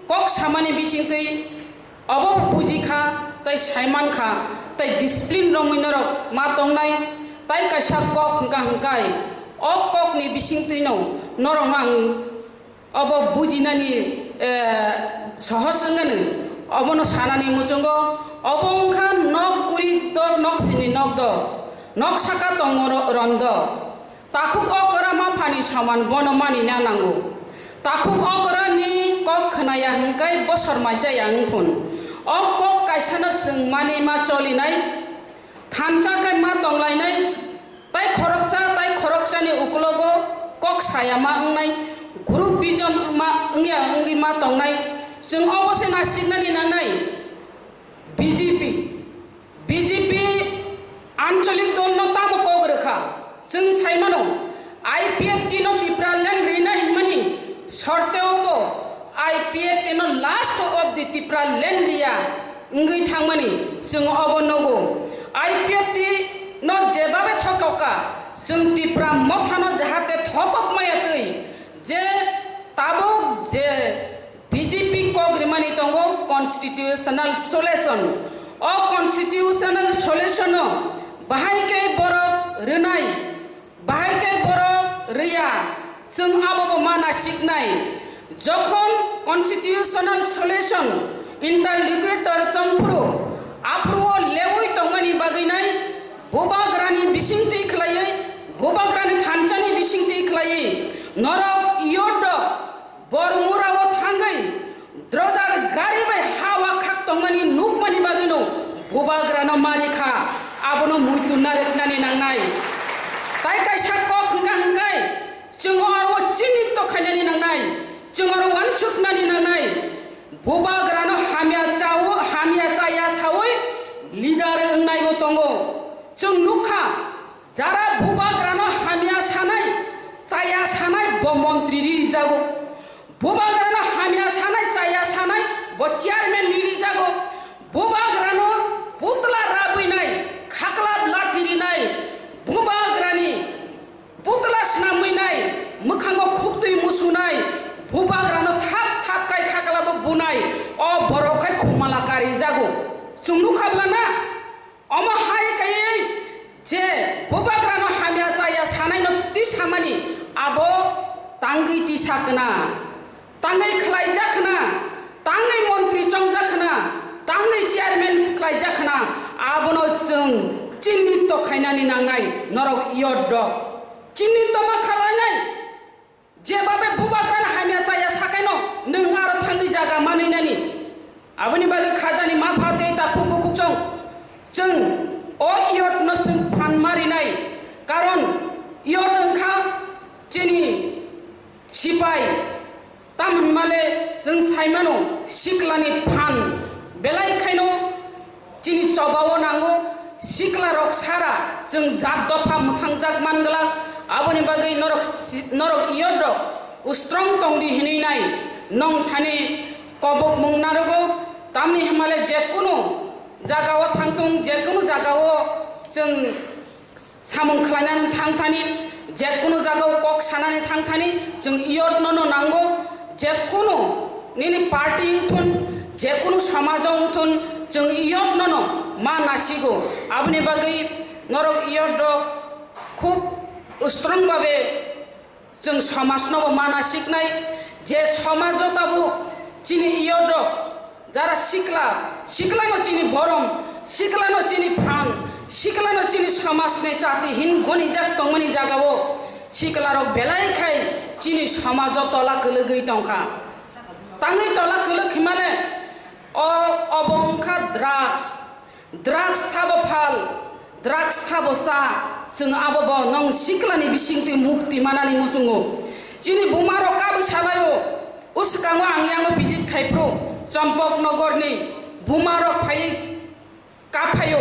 kok samani bisingtwi obo bo bujikha, tei saimankha, tei discipline romwi norok ma tongnai, tai kaisa kok hwnkha hwnkhe, o kokni bisingtwino norokno ang Obo bujinani, eh, sohos wngmani, obono sanani muchungo, obo wngkha nok kuri dok, nok sini nok dok, nok saka tongo ro-, rondo. Takhuk okra ma phani soman bono manina nango. Takhuk okra ni kok khwnaya hwnkhe bosor mai chaya wngphun. O kok kaisano chwng mani ma cholinai, thansa khai ma tonglainai. Tai khoroksa, tai khoroksani uklogo kok saya ma wngnai, group vision ma wngya wngwi ma tongnai. Chwng obo se nasiknani nangnai B J P. B J P ancholik dolno tamo kok rwkha? Chwng saimano I P F T no Tipra land rina hinmani sorte obo I P F T no last of the Tipra land riya wngwi thangmani chwng obo nugo. I P F T no jebabe thokokha, chwng Tipra mothano jahate thokok maya twi, je tabuk je B J P kok rimani tongo constitutional solution. O constitutional solution no bahai khe borok rwnai. Bahai khe borok rwya, chwng abobo ma nasiknai. Jokhon constitutional solution interlocutor chongphuru, aphuru o leui tongmani bagwi nai, bubagrani bisingtwi khlaiwi, bubagrani thanchani bisingtwi khlaiwi, norok iyot rok Bormura o thangwi drojar gari bai ha wakhak tongmani nukmani bagwino bubagrano mari kha, abono muitu narwknani nangnai. Tai kaisa kok hwnkha hwnkhe chwng oro chini tokhainani nangnai, chwng oro uansuknani nangnai. Bubagrano hamya chao, hamya chaya saui leader wngnaibo tongo. Chwng nukha, jara bubagrano hamya sanai, chaya sanai bo montri rijago. Bubagrano hamya sanai, chaya sanai bo chairman rijago. Bubagrano putla rabwinai, khaklap lathi rinai, bubagrani putla snamwinai, mwkhango khuktwi musunai, bubagrano thap thap kai khaklabo bunai. O borok khai khumala karijago. Chwng nukha bwla na? Omo hai kaiwi je bubagrano hamya chaya sanaino tisamani abo tangwi tisa kna, tangwi khlaijak kna, tangwi montri chongjak kna, tangwi chairman khlaijak kna, abono chwng chinni to khainani nangnai norok iyot rok. Chinni to ma khlainai. Jebabe bubagrano hamya chaya sakaino nwng aro thangwi jaga manwi nani. Aboni bagwi khajani mapha tei takhuk bukhuk chwng, chwng o iyotno chwng phan marinai. Karon iyot wngkha chini sipai. Tam hwnmale chwng saimano siklani phan belai khaino chini chobao nango, siklarok sara chwng jat dopha mwthangjak man glak, aboni bagwi norok si-, norok iyot rok strong tongdi hinwi nai nong thani kobok mung narogo, tamni hwnmale jekunu jagao thangthung, jekunu jagao chwng samung khlainani thangthani, jekunu jagao kok sanani thangthani, chwng iyotno no nango, jekunu nini party wngthun, jekunu somajo wngthun, chwng iyotno no ma nasigo. Aboni bagwi norok iyot rok khub strong babe chwng somajno bo ma nasiknai, je somajo tabuk chini iyot rok jara sikla, siklano chini borom, siklano chini phan, siklano chini somajni chati hin gonijak tongmani jagao siklarok belai khai chini somajo tola kwlwgwi tongkha. Tangwi tola kwlwk himale o, obo wngkha drugs. Drugs sabo phal, drugs sabo cha, chwng abo bo nong siklani bisingtwi mukti manani muchungo. Chini bumarok kabwi salaio, uskango ang yango visit khaiphru, Champaknagarni bumarok phaiwi kaphaio,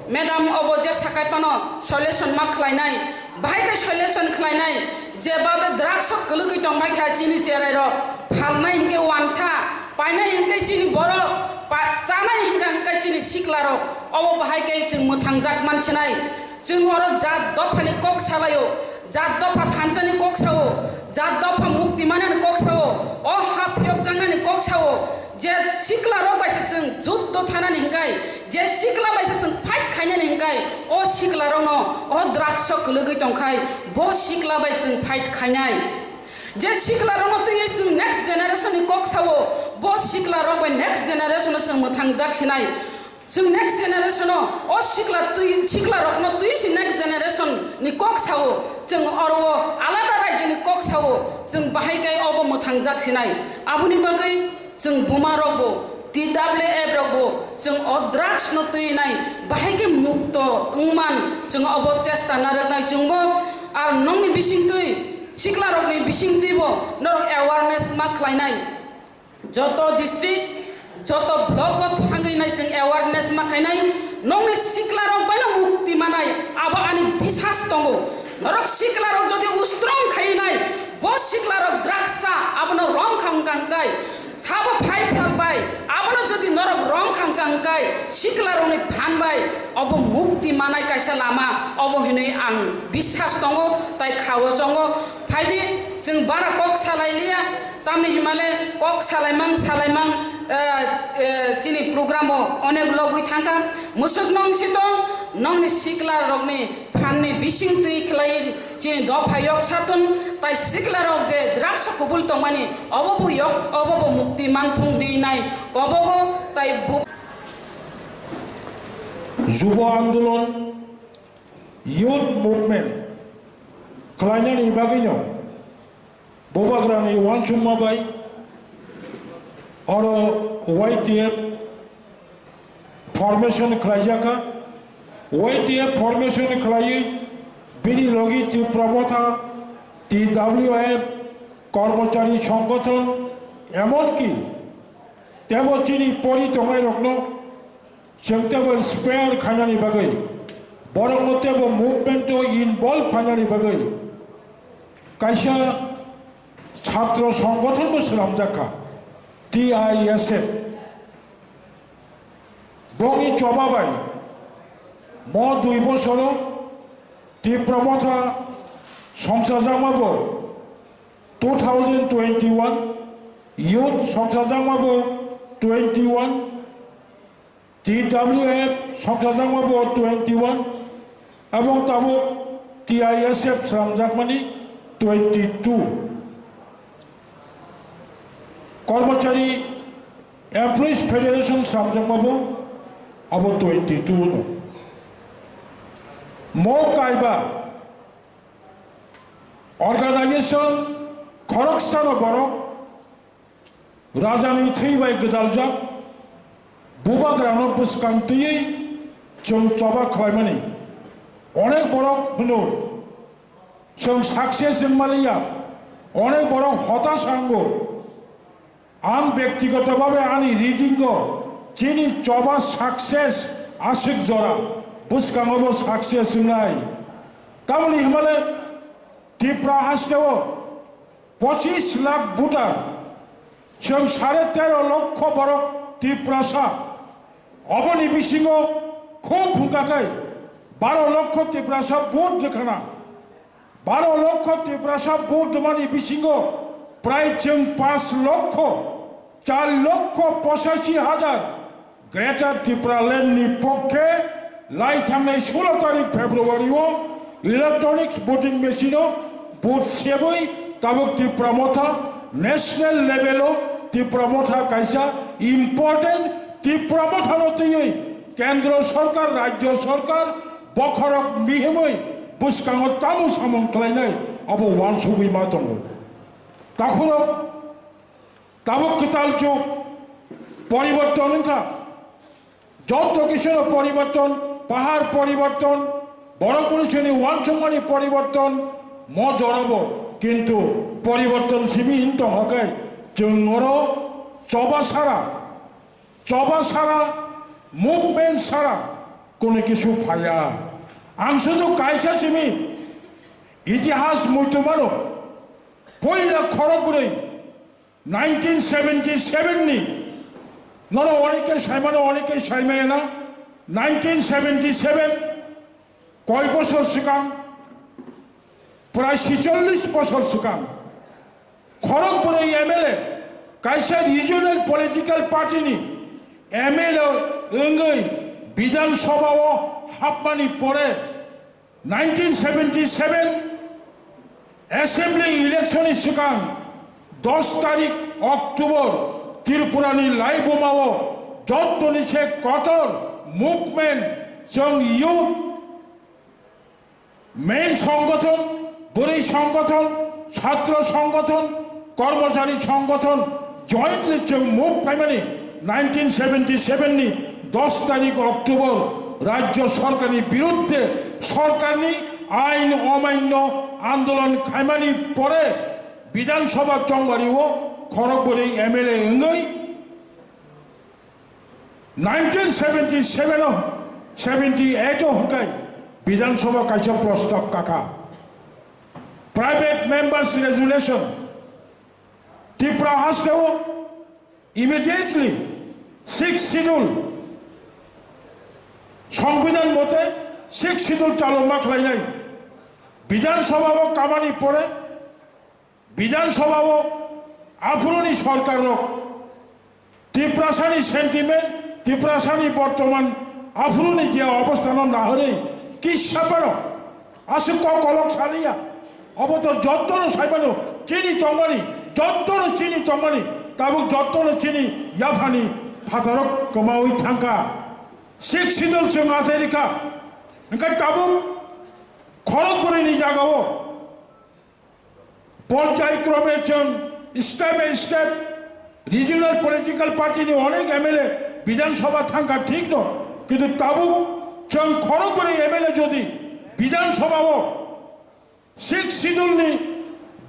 "Madam, obo je sakai phano solution ma khlainai." Bahai khe solution khlainai, je babe drugs o kwlwgwi tongbai kha chini cherai rok, phalnai hinkhe wansa, painai hinkhe chini borok, pa-, chanai hinkha hinkhe chini sikla rok, obo bahai khe chwng mwthangjak mansinai. Chwng oro jat dophani kok salaio, jat dopha thansani kok sao, jat dopha mukti manani kok sao, o ha phiyokjaknani kok sao, je sikla rok bai se chwng juddo thanani hinkhai, je sikla bai se chwng fight khainani hinkhai, o sikla rokno o drugs o kwlwgwi tongkhai, bo sikla bai chwng fight khainai. Je sikla rokno twiwi chwng next generation ni kok sao, bo sikla rok bai next generation o chwng mwthangjak sinai. Chwng next generation o, o sikla twi, sikla rokno twi si next generation ni kok sao, chwng oro o alada rajyo ni kok sao, chwng bahai khe obo mwthangjak sinai. Aboni bagwi chwng buma rok bo, T W F rok bo, chwng o drugs no twi nai, bahai khe mukto wngman, chwng obo chesta narwknai chwngbo. Ar nongni bisingtwi, sikla rokni bisingtwi bo norok awareness ma khlainai. Joto district, joto block o thangwi nai chwng awareness ma khainai. Nongni sikla rok baino mukti manai, abo ani bisas tongo. Norok sikla rok jodi ustrong khai nai, bo sikla rok drugs cha, abono rom khang kang kai, sabo phai phal bai, abono jodi norok rom khang kang kai, sikla rokni phan bai, obo mukti manai kaisa lama, obo hinui ang bisas tongo, tai khao chongo. Phaidi, chwng bara kok salai liya. Tamni himale kok salaimang salaimang, eh, eh, chini program o onek logwi thangkha. Musuk nong si tong, nongni sikla rokni phanni bising twi khlai chini dopha yok satun, tai sikla rok je drugs o kubul tongmani obo bo yok, obo bo mukti manthung di nai kobogo tai bu- Jubo andolon, youth movement khlainani bagwino Bubagrani uansukma bai oro Y T F formation khlaijakha. Y T F formation khlaiwi bini logi Tipra Motha, T W F, Kormochari Songgothon, emonki tebo chini pori tongnairokno chwng tebo inspire khainani bagwi, borokno tebo movement o involve khainani bagwi kaisa chhatro songgothon bo swnamjak kha, T I S F. Bongni choba bai mo dui bosoro Tipra Motha songchajakma bo two thousand twenty-one youth songchajakma bo twenty one, T W F songchajakma bo twenty one, ebong tabuk T I S F slamjakmani twenty two. Kormochari Employees Federation slamjakma bo abo twenty two no. Mo kaiba organization khoroksano borok rajani thwi bai gwdaljak bubagrano bwskang twiwi chwng choba khlaimani. Onek borok hwno, chwng success wng maliya, onek borok hotas wngo. Ang bektigoto bhabe ani reading o chini choba success aswk jora bwskango bo success wngnai. Tamoni hwnmale Tripura hasteo pochis lakh voter, chwng sare tero lokho borok Tiprasa. Oboni bisingo khub hwnkha khe baro lokho Tiprasa vote rwkhana. Baro lokho Tiprasa vote rwmani bisingo prai chwng panch lokho, char lokho pochashi hajar Greater Tipraland ni pokhe lai thangnai sulo tarik February o electronics voting machine o vote sebwi tabuk Tipra Motha national level o Tipra Motha kaisa important Tipra Motha no twiwi Kendro Sorkar, Rajyo Sorkar, bokhorok mihimwi bwskango tamo samung khlainai abo uansugwi ma tongo. Takhurok tabuk kwtal jug poriborton wngkha. Joto kisuno poriborton, pahar poriborton, borok burisini uansukmani poriborton, mo jorabo kintu poriborton simi hin tongkha khe chwng oro choba sara, choba sara, movement sara kunu kisu phaiya. Ang sudu kaisa simi itihas muitu mano, poila khorok bwrwi nineteen seventy seven ni, nono onike saimano, onike saimaya na, nineteen seventy seven, koi bosor swkang, prai sicholish bosor swkang, khorok bwrwi M L A kaisa regional political party ni M L A wngwi Bidhan Sabha o hapmani pore, nineteen seventy seven assembly election ni swkang dos tarik October Tripura ni Laibuma o jottoni se kotor movement chwng youth main songgothon, bwrwi songgothon, chhatro songgothon, kormochari songgothon jointly chwng move khaimani nineteen seventy seven ni dos tarik October Rajyo Sorkarni birudde sorkarni ain omainno andolon khaimani pore Bidhan Sabha chongbario khorok bwrwi M L A wngwi nineteen seventy seven o, seventy eight o hwnkhe Bidhan Sabha kaisa prostab kakha. Private members resolution, Tripura hasteo immediately sixth schedule, Songbidan mote sixth schedule chalo ma khlainai. Bidhan Sabha o kamani pore Bidhan Sabha o aphuruni sorkar rok Tiprasani sentiment, Tiprasani bortoman aphuruni je obostha no nahorwi kisa phano aswk kok kolok saliya. Obo to jotto no saimano chini tongmani, jotto no chini tongmani, tabuk jotto no chini yaphani phataro kwmawi thangkha. Sixth schedule chwng achai rikha. Hwnkhe tabuk khorok bwrwini jagao Porjai krome chwng step by step regional political party ni onek M L A Bidhan Sabha thangkha thik no, kintu tabuk chwng khorok bwrwi M L A jodi Bidhan Sabha o sixth schedule ni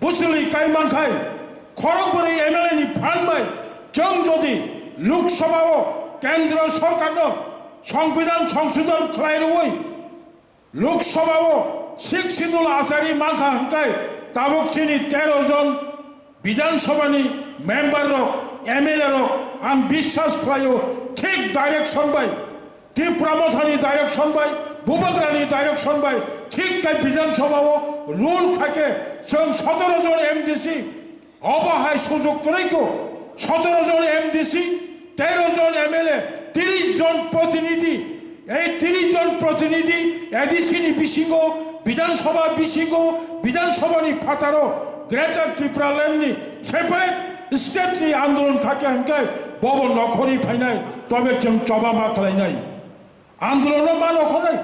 bwswlwi kai mankhai, khorok bwrwi M L A ni phan bai chwng jodi Lok Sabha o Kendra Sorkar no Songbidan Songsodhon khlai rwui Lok Sabha o sixth schedule achari mankha hwnkhe tabuk chini tero jon Bidhan Sabha ni member rok, M L A rok ang biswas khlaio thik direction bai, Tipra Motha ni direction bai, Bubagra ni direction bai thik khe Bidhan Sabha o rule khaikhe chwng sotoro jon M D C obo hai sujok kwrwi kho, sotoro jon M D C tero jon M L A, tiris jon protinidhi, ei tiris jon protinidhi A D C ni bisingo, Bidhan Sabha bisingo, Bidhan Sabha ni phataro Greater Tipraland ni separate state ni andolon thakya hwnkhe bobo nokhorwi phainai, tobe chwng choba ma khlainai. Andolon no ma nokhornai.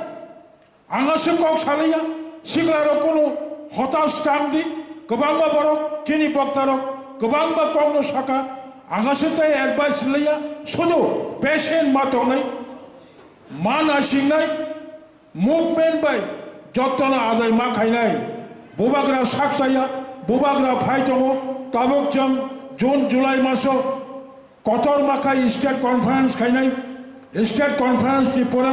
Ang aswk kok salaiya, siklarok kunu hotas tang di, kwbangma borok chini boktarok kwbangma kokno saka, ang aswk tei advice laiya, sudu patient ma tongnai, ma naisingnai, movement bai jottono adai ma khainai, bubagra sak chaya, bubagra phai tongo, tabuk chwng June, July maso, Kotor makhai state conference khainai, state conference ni pore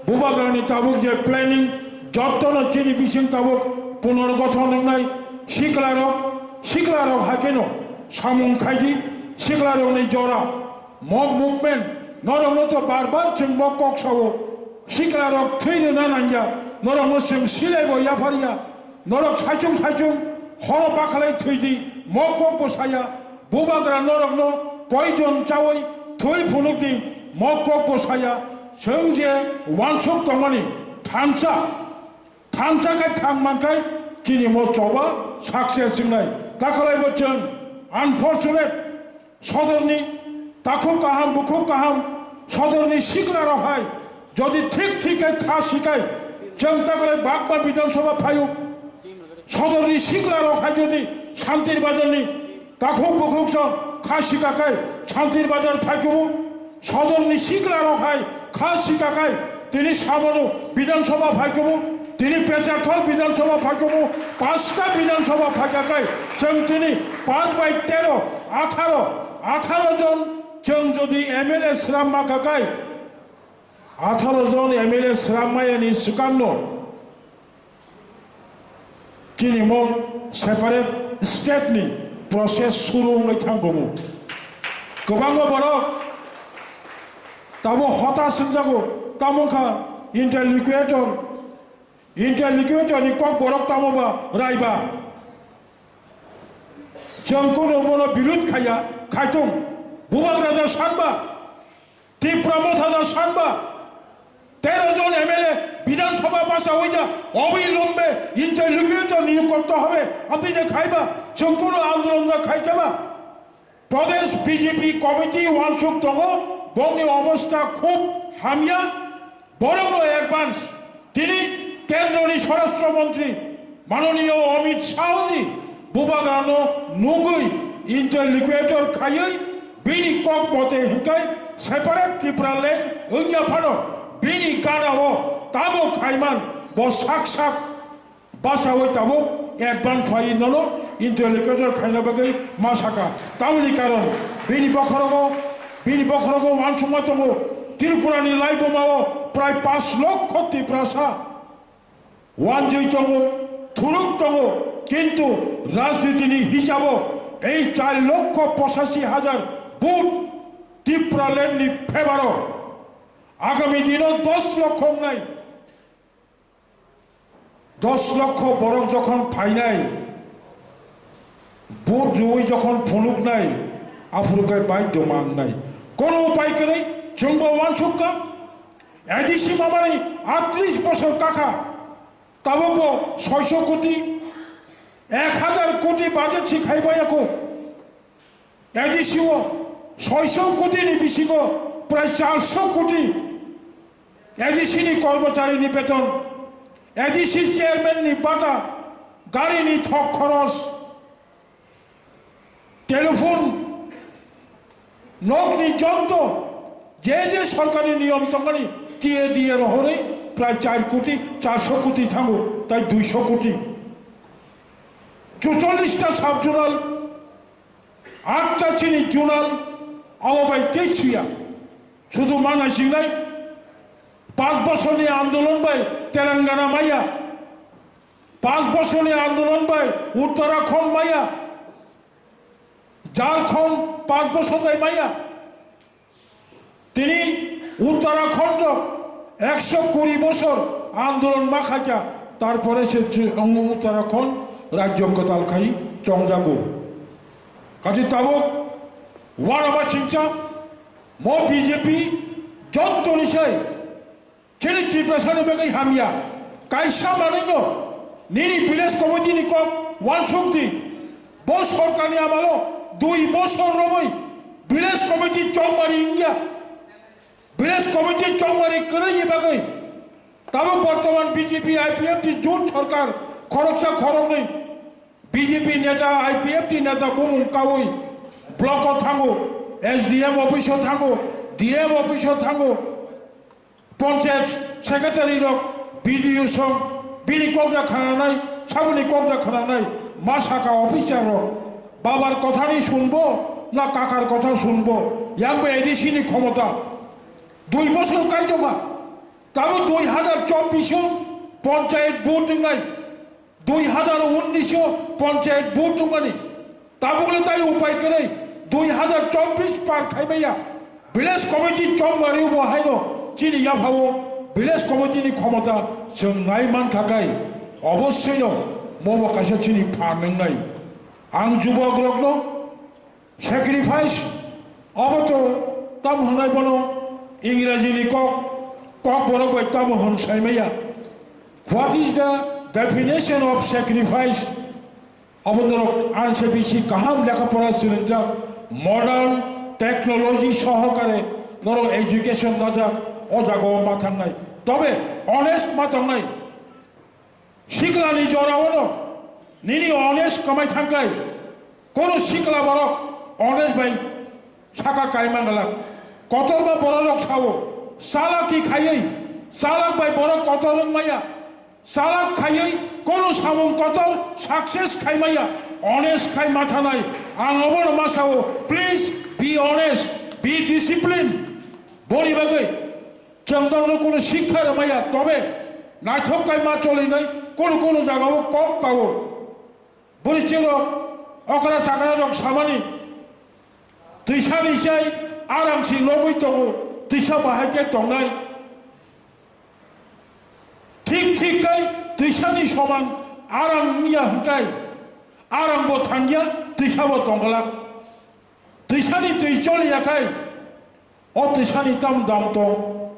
bubagrani tabuk je planning, jottono chini bising tabuk punorgothon wngnai, siklarok, siklarok haikeno samung khaidi, siklarokni jora, mo movement, norokno to bar bar chwng bo kok sao, siklarok thwi rwna nangya, norokno chwng silaibo yapharya, norok saichung saichung horo bakhalai thwidi, mo kok bo saya, Bubagra norokno poison chawi thwi phunukdi, mo kok bo saya, chwng je wansuk tongmani thansa, thansa khai thang mankhai chini mo choba success wngnai. Takhalaibo chwng unfortunate sodorni takhuk kaham, bukhuk kaham, sodorni siklarok hai jodi thik thik khai kha sikai chwng takhalai bakma Bidhan Sabha phaio. Sodorni siklarok hai jodi Santir Bazarni takhuk bukhuk chwng kha sikakai Santir Bazar phaikumu, sodorni siklarok hai kha sikakai tini sabono Bidhan Sabha phaikumu, tini Pecharthal Bidhan Sabha phaikumu, pasta Bidhan Sabha phaikakai chwng tini panch bai tero, atharo, atharo jon chwng jodi M L A sram makakai, atharo jon M L A sram mayani swkangno chini mo separate state ni process suru wngwi thangkumu. Kwbangma borok tabo hota swngjago, tamo wngkha interlocutor, interlocutor ni kok borok tamo ba raiba. Chwng kunu bono birud khaiya, khaitung. Bubagra da sanba, Tipra Motha da sanba, tero jon M L A Bidhan Sabha bachawi da, owi lumbe interlocutor niyog korte hobe, apni je khaiba, chwng kunu andolon da khaikhe ba. Pradesh B J P committee wansuk tongo, bongni obostha khub hamya, borokno advance. Tini kendroni Swarashtra Montri Manoniyo Amit Shahji bubagrano nungwi interlocutor khaiwi bini kok mote hinkai separate Tipraland wngya phano bini ganao tamo khaiman bo sak sak basawi tabuk advance phai nono interlocutor khaina bagwi ma saka. Tamoni karon bini bokhorogo, bini bokhorogo wansukma tongo Tripurani laibumao prai panch lokho Tiprasa wanjwi tongo, thuruk tongo, kintu rajnitini hisabo ei char lokho pochashi hajar vote Tipraland ni favour o agami dino dos lokho wngnai. Dos lokho borok jokhon phainai, vote rwui jokhon phunuknai, aphuru khe baidhyo mangnai. Kono upai kwrwi, chwngbo uansukha, A D C mamani atris bosor kakha, tabukbo soiso koti, ek hajar koti budget si khaibaiyakho. A D C o soiso koti ni bisingo prai charso koti A D C ni kormochari ni beton, A D C chairman ni bata, gari ni thok khoros, telephone, nok ni jotto je je sorkari niyom tongmani T A D A rohorwi prai char koti, charso koti thango, tai duiso koti. Chuchollish ta sub zonal, atta chini zonal, abo bai tei suya. Sudu mana singnai, panch bosorni andolon bai Telangana maya, panch bosorni andolon bai Uttarakhand maya, Jharkhand panch bosor bai maya. Tini Uttarakhand ekso kuri bosor andolon ma khaikha, tarpore se je-, Uttarakhand rajyo kwtal khai chongjago. Kachi tabuk uanama singcha, Mo B J P jottoni sai chini Tiprasani bagwi hamya. Kaisa manwino nini village committee ni kok uansuk di. Bo sorkarni amalo dui bosor romwi village committee chongmari wngya. Village committee chongmari kwrwini bagwi tabuk bortoman B J P I P F T jut sorkar khoroksa khoroknwi B J P neta, I P F T neta bumung kaui block o thango, S D M office o thango, D M office o thango, panchayat secretary rok, B D O song, bini kokda khananai, saboni kokda khananai, ma saka officer rok, babar kothani sunbo, na kakar kotha sunbo, yang bo A D C ni khomota, dui bosor kaitoka, tabo dui hazar chobbish o panchayat vote wngnai. Dui hazar unnish o panchayat vote tongmani. Tabukle tai upai kwrwi dui hazar chobbish par khaimaya. Village committee chongmari bo haino chini yaphao village committee ni khomota chwng nai mankha kai. Obossoi no mobo kaisa chini phan wngnai. Ang jubok rokno Sacrifice, obo to tamo hwnai bono Ingraji ni kok, kok borok bai tamo hwn saimaya. What is the definition of sacrifice? Obo norok anse bisi kaham lekha pora swrwngjak, modern technology sohokare norok education dajak, o jaga o ma thangnai. Tobe honest ma tongnai. Siklani jorao no nini honest kamai thangkai. Kono sikla borok honest bai saka kai manglak. Kotorma bororok sao, salaki khaiwi, salak bai borok kotor wngmaya. Salak khaiwi kono samung kotor success khaimaya. Honest khai mathanai. Ang obono ma sao, please be honest, be disciplined. Boni bagwi chwng norokno kono sikha rwmaya, tobe naithok kai ma cholinai kono kono jagao kok kao. Bwrwi chwrok okra chakra rok samani, twisani chai arang si logwi tongo, twisa bahai khe tongnai. Thik thik kai twisani soman arang wngya hwnkhe arang bo thangya, twisa bo tongglak. Twisani twi choliya khai o twisani tam dam tong.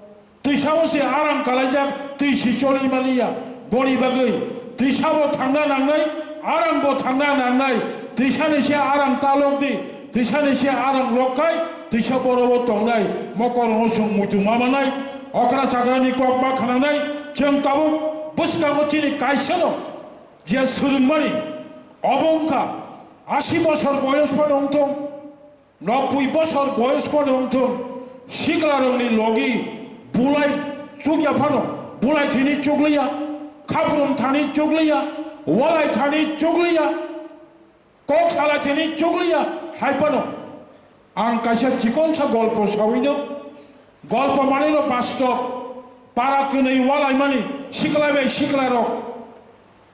Twisao se arang kalaijak, twi si choli mani ya. Boni bagwi twisabo thangna nangnai, arangbo thangna nangnai. Twisani se arang ta lok di, twisani se arang lok khai twisa borobo tongnai. Mokol hosung muitu ma manai, okra chakrani kok ma khananai. Chwng tabuk bwskango chini kaisano je swrwngmani, obo wngkha asi bosor boyos phano wngthong. Noboi bosor boyos phano wngthung, siklarokni logi bulai chukya phano, bulai thini chukliya, khaprum thani chukliya, walai thani chukliya, kok salai thini chukliya, hai phano ang kaisa chikonsa golpo sawino, golpo manino bastob, para kwnwi walaimani sikla bai siklarok.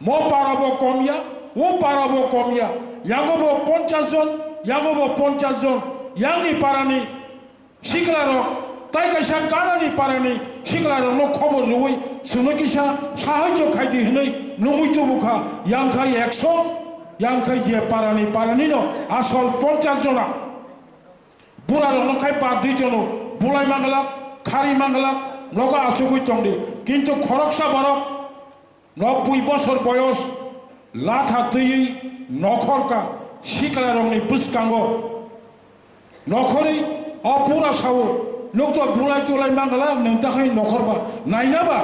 Mo para bo kom ya, o para bo kom ya, yango bo ponchas jon, yango bo ponchas jon, yangni parani siklarok, tai kaisa ganani parani siklarokno khobor rwui chwngno kisa sahajyo khaidi hwnwi nungwi tubukha, yang khai ekso, yang khai je parani, paranino asol ponchas jona. Burarokno khai bad dui tono, bulai manglak, khari manglak, nogo achugwi tongdi, kintu khoroksa borok, noboi bosor boyos, latha twiwi nokhor ka siklarokni bwskango. Nokhorwi o pura sao, nukto bulai tulai mangala nwng takhai nokhorba nainaba.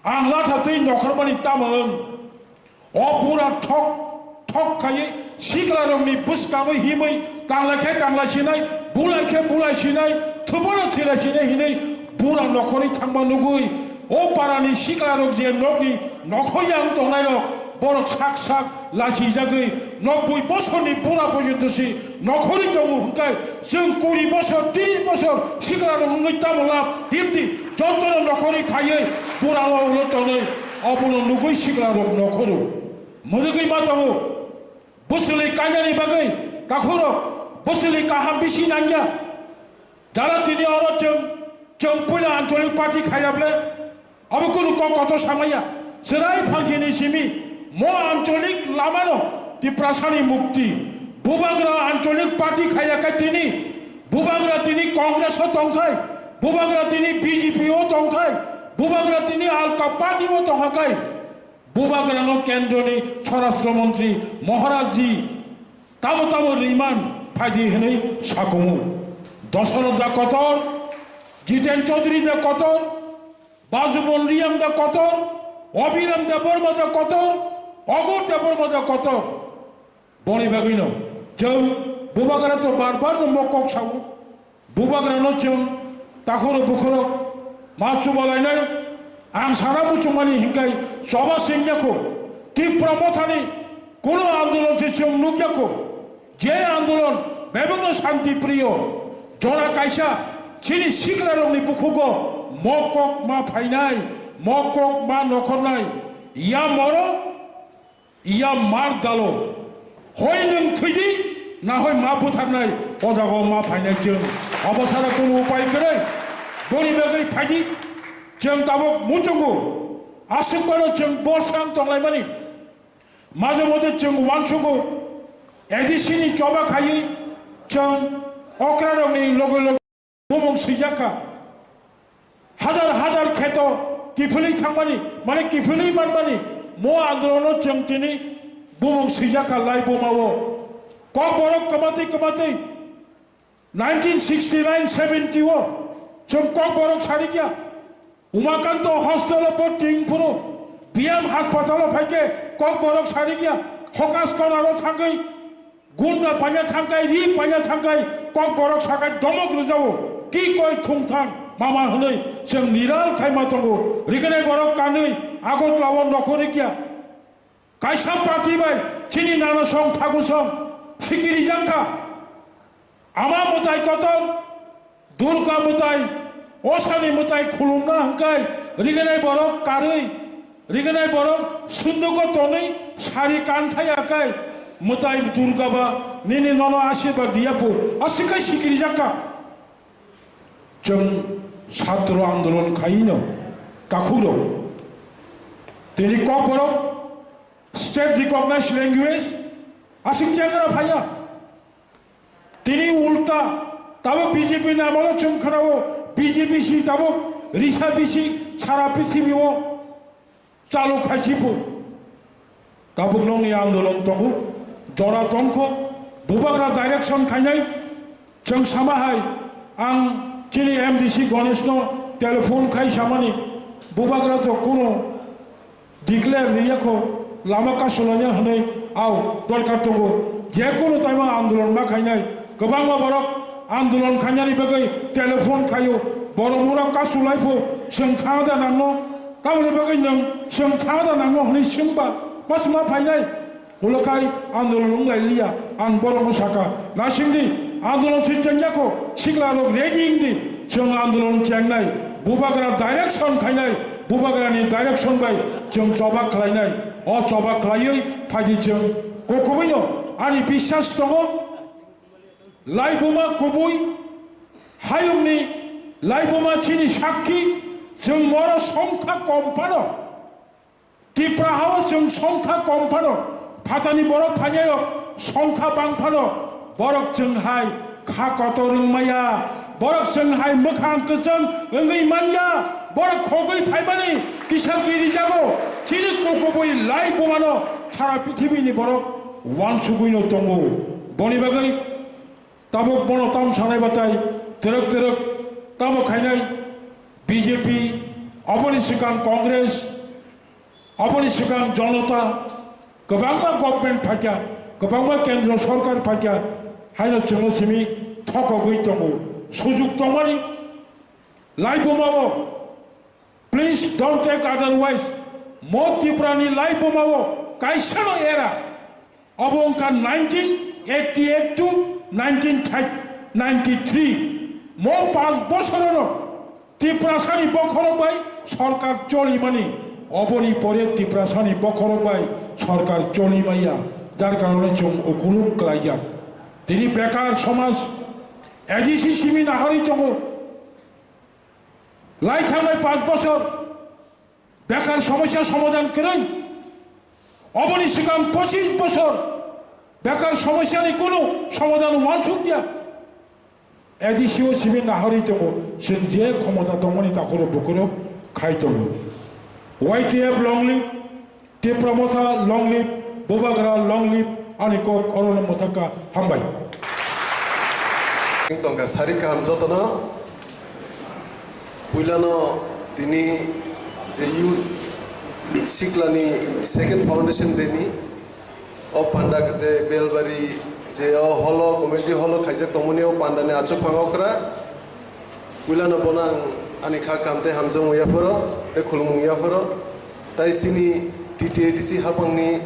Ang latha twi nokhormani tamo wng? O pura thok thok khaiwi siklarokni bwskango himwi tanglai khe tanglai sinai, bulai khe bulai sinai, thubono thwilai sinai hinwi bura nokhorwi thangma nugwi, o parani siklarok je nokni nokhorya wng tongnairok, borok sak sak lachijagwi noboi bosorni bura porjonto si nokhorwi tongo hwnkhe, chwng kuri bosor, tris bosor siklarok wngwi tamo lab himdi, jotono nokhorwi phaiwi bura o ulo tonwi, obono nugwi siklarok nokhoro mwrwgwi ma tongo. Bwswlwi kainani bagwi takhurok bwswlwi kaham bisi nangya. Jara tini oro chwng, chwng puila ancholik party khaiya ble, abo kunu kok kotor samaya. Chwrai phangsini simi mo ancholik lamano Tiprasani mukti. Bubagra ancholik party khaiya khe tini Bubagra tini Congress o tongkhai, Bubagra tini B J P o tongkhai, Bubagra tini Alka Party o tongkhakai, Bubagrano kendroni Swarashtra Montri Maharaj ji tamo tamo riman phaidi hinwi sakumu. Dasarath da kotor, Jiten Chaudhary da kotor, Bajubon Riyang da kotor, Obiram da Borma da kotor, Ogur da Borma da kotor. Boni bagwino chwng Bubagra to bar bar no mokok sao. Bubagrano chwng takhoro bukhoro ma chubalainai. Ang sana muchungmani hinkai choba sengya kho. Tipra Mothani kuno andolon se chwng nukya kho. Je andolon bebakno shanti priyo. Jora kaisa chini siklarokni bukhugo mokok ma phainai, mokok ma nokhornai. Ya moro Iya mar dalo. Hoi nwng thwidi, na hoi ma butharnai, o jaga o ma phainai chwng. Obo sara kunu upai kwrwi. Boni bagwi phaidi, chwng tabuk muchungo. Aswk phano chwng borsang tonglaimani. Maje mote chwng uansugo. A D C ni choba khaiwi chwng okrarokni loge loge Bumung swijak kha. Hajar hajar kheto kiphilwi thangmani, mane kiphilwi manmani, mo andolono chwng tini bumung swijak kha lai buma o. Kokborok kwmatwi kwmatwi nineteen sixty-nine seventy o chwng Kokborok sarikya. Umakanto hostel o bo ting phuru B M hospital o phaikhe Kokborok sarikya. Hokas konaro thangwi Gunda panya thangkai, ri panya thangkai, Kokborok sakai domok rwjao, ki koi thung thang, mama hwnwi chwng niral khaima tongo. Rignai borok kanwi Agartala o nokhorikya. Kaisa party bai chini nana song thagu song sikiri jakha. Ama mwtai kotor, Durga mwtai, Osani mwtai khulumna hwnkhe rignai borok karwi, rignai borok sundugo tonwi sari kanthai akai mwtai Durga ba nini nono asirwad diya phu, aswk khai sikiri jakha. Chwng satro andolon khaino takhukno tini Kokborok state recognized language aswk chengra phaiya. Tini ulta, tabuk B J P ni amolo chwng khwnao, B J P si tabuk risa bisi sara prithibi o chalu khaisi phu. Tabuk nongni andolon tongo, jora tongkho, bubagra direction khainai, chwng sama hai, ang chini M D C Ganesh no telephone khai samani, bubagra to kuno Declare riyakho, lama kasulanya hwnwi au dorkar tongo. Jekunu taima andolon ma khainai, kwbangma borok andolon khainani bagwi telephone khaio, borok mura kasulaipho, chwng thangda nangno, tamoni bagwi nwng chwng thangda nangno hwnwi swngba, masma phainai. Ulo khai andolon wng lai liya, ang borokno saka, naisingdi, andolon se chengyakho, siklarok ready wngdi, chwng andolon chengnai, bubagra direction khainai, bubagrani direction bai chwng choba khlainai, o choba khlaiwi phaidi chwng. Kokubui no ani biswas tongo, laibuma kubui, hayungni laibuma chini sakki, chwng moro songkha kom phano. Tipra hao chwng songkha kom phano, phatani borok phainairok songkha bang phano, borok chwng hai kha kotor wng maya, borok chwng hai mwkhang kwchang wngwi manya, borok khogwi phaimani kisa kirijago, chini kokobwi lai bumano sara prithibini borok uansugwino tongo. Boni bagwi tabuk bono tam sanai batai twrwk twrwk tamo khainai B J P, oboni swkang Congress, Aboni swkang Jonota kwbangma government phaikha, kwbangma kendro sorkar phaikha, haino chwngno simi thokogwi tongo. Sujuk tongmani laibumao, please don't take otherwise. Mo Tripurani laibumao kaisano era. Abo wngkha nineteen eighty-eight to nineteen ninety-three. Mo panch bosorono Tiprasani bokhorok bai sorkar cholimani, oboni pore Tiprasani bokhorok bai sorkar cholimaya, jar karone chwng ukuluk klaijak. Tini bekar somaj A D C simi naharwi tongo. Lai thangnai panch bosor bekar somosya somadhan kwrwi. Oboni swkang pochis bosor bekar somosyani kunu somadhan uansuk ya. A D C o simi naharwi tongo, chwng je khomota tongmani takhoro bukhoro khai tongo. Y T F long live, Tipra Motha long live, Bubagra long live, ani kok orono mwthangkha, hambai. Tongkha sari kaham jotono. Puilano tini je youth siklani second foundation day ni o panda je Belbari je o holo community holo khaijak tongmani o pandani achuk phang okra. Puilano bono ang ani kha kaham tei hamjakmung yapharo tei khulumung yapharo. Tai chini T T A D C hapangni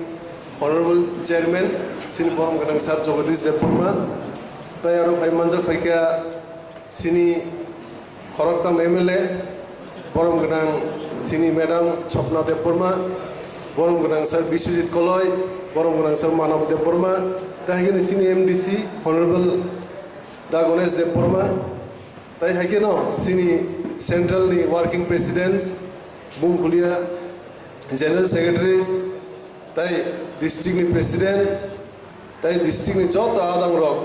Honorable Chairman chini borom gwnang Sir Jagadish Debbarma, tai aro phai manjak phaikha chini khoroktham M L A, borom gwnang chini Madam Swapna Debbarma, borom gwnang Sir Biswajit Koloi, borom gwnang Sir Manav Debbarma, tai hai kheno chini M D C Honorable Da Ganesh Debbarma, tai hai kheno chini Central ni Working Presidents, Bungkhulia General Secretaries, tai district ni president, tai district ni joto adang rok,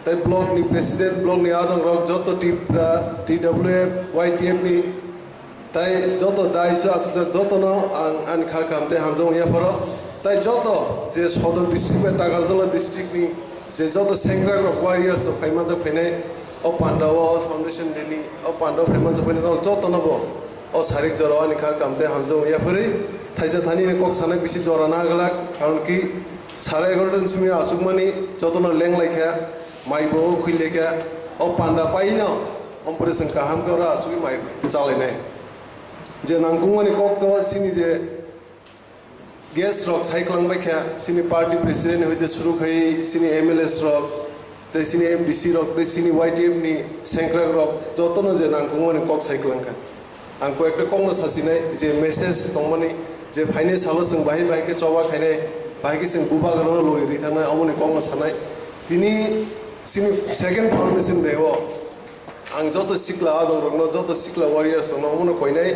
tai block ni president, block ni adang rok, joto Tipra, T W F, Y T F ni, tai joto daiso asukjak jotono ang ani kha kaham tei hamjakmung yapharo. Tai joto je Sodor district bai Takarjala district ni je joto sengkrak rok warriors rok phai manjak phainai o panda o foundation day ni o panda o phai manjak phainai jotono bo o sarik jora o ani kha kaham tei hamjakmung yaphari thaisa thani ni kok sanai bisi jora na glak, karon ki sare egarota ni simi asukmani jotono leng lai kha, mai bo khwi lai kha, o panda pai no ompore chwng kaham khe oro asugwi mai chalai nai. Je nangkukmani kok to chini je guest rok sai kwlangbai kha, chini party president hoite suru khai chini M L As rok, tei chini M D C rok, tei chini Y T F ni sengkrak rok, jotono je nangkukmani kok sai kwlang kha. Ang koi ekta kokno sasinai, je message tongmani, je phainai salo chwng bahai bahai khe choba khainai, bahai khe chwng bubagrano logi rwi thangnai, omoni kokno sanai. Tini chini second foundation day o ang joto sikla adong rokno, joto sikla warriors rokno omono koinai,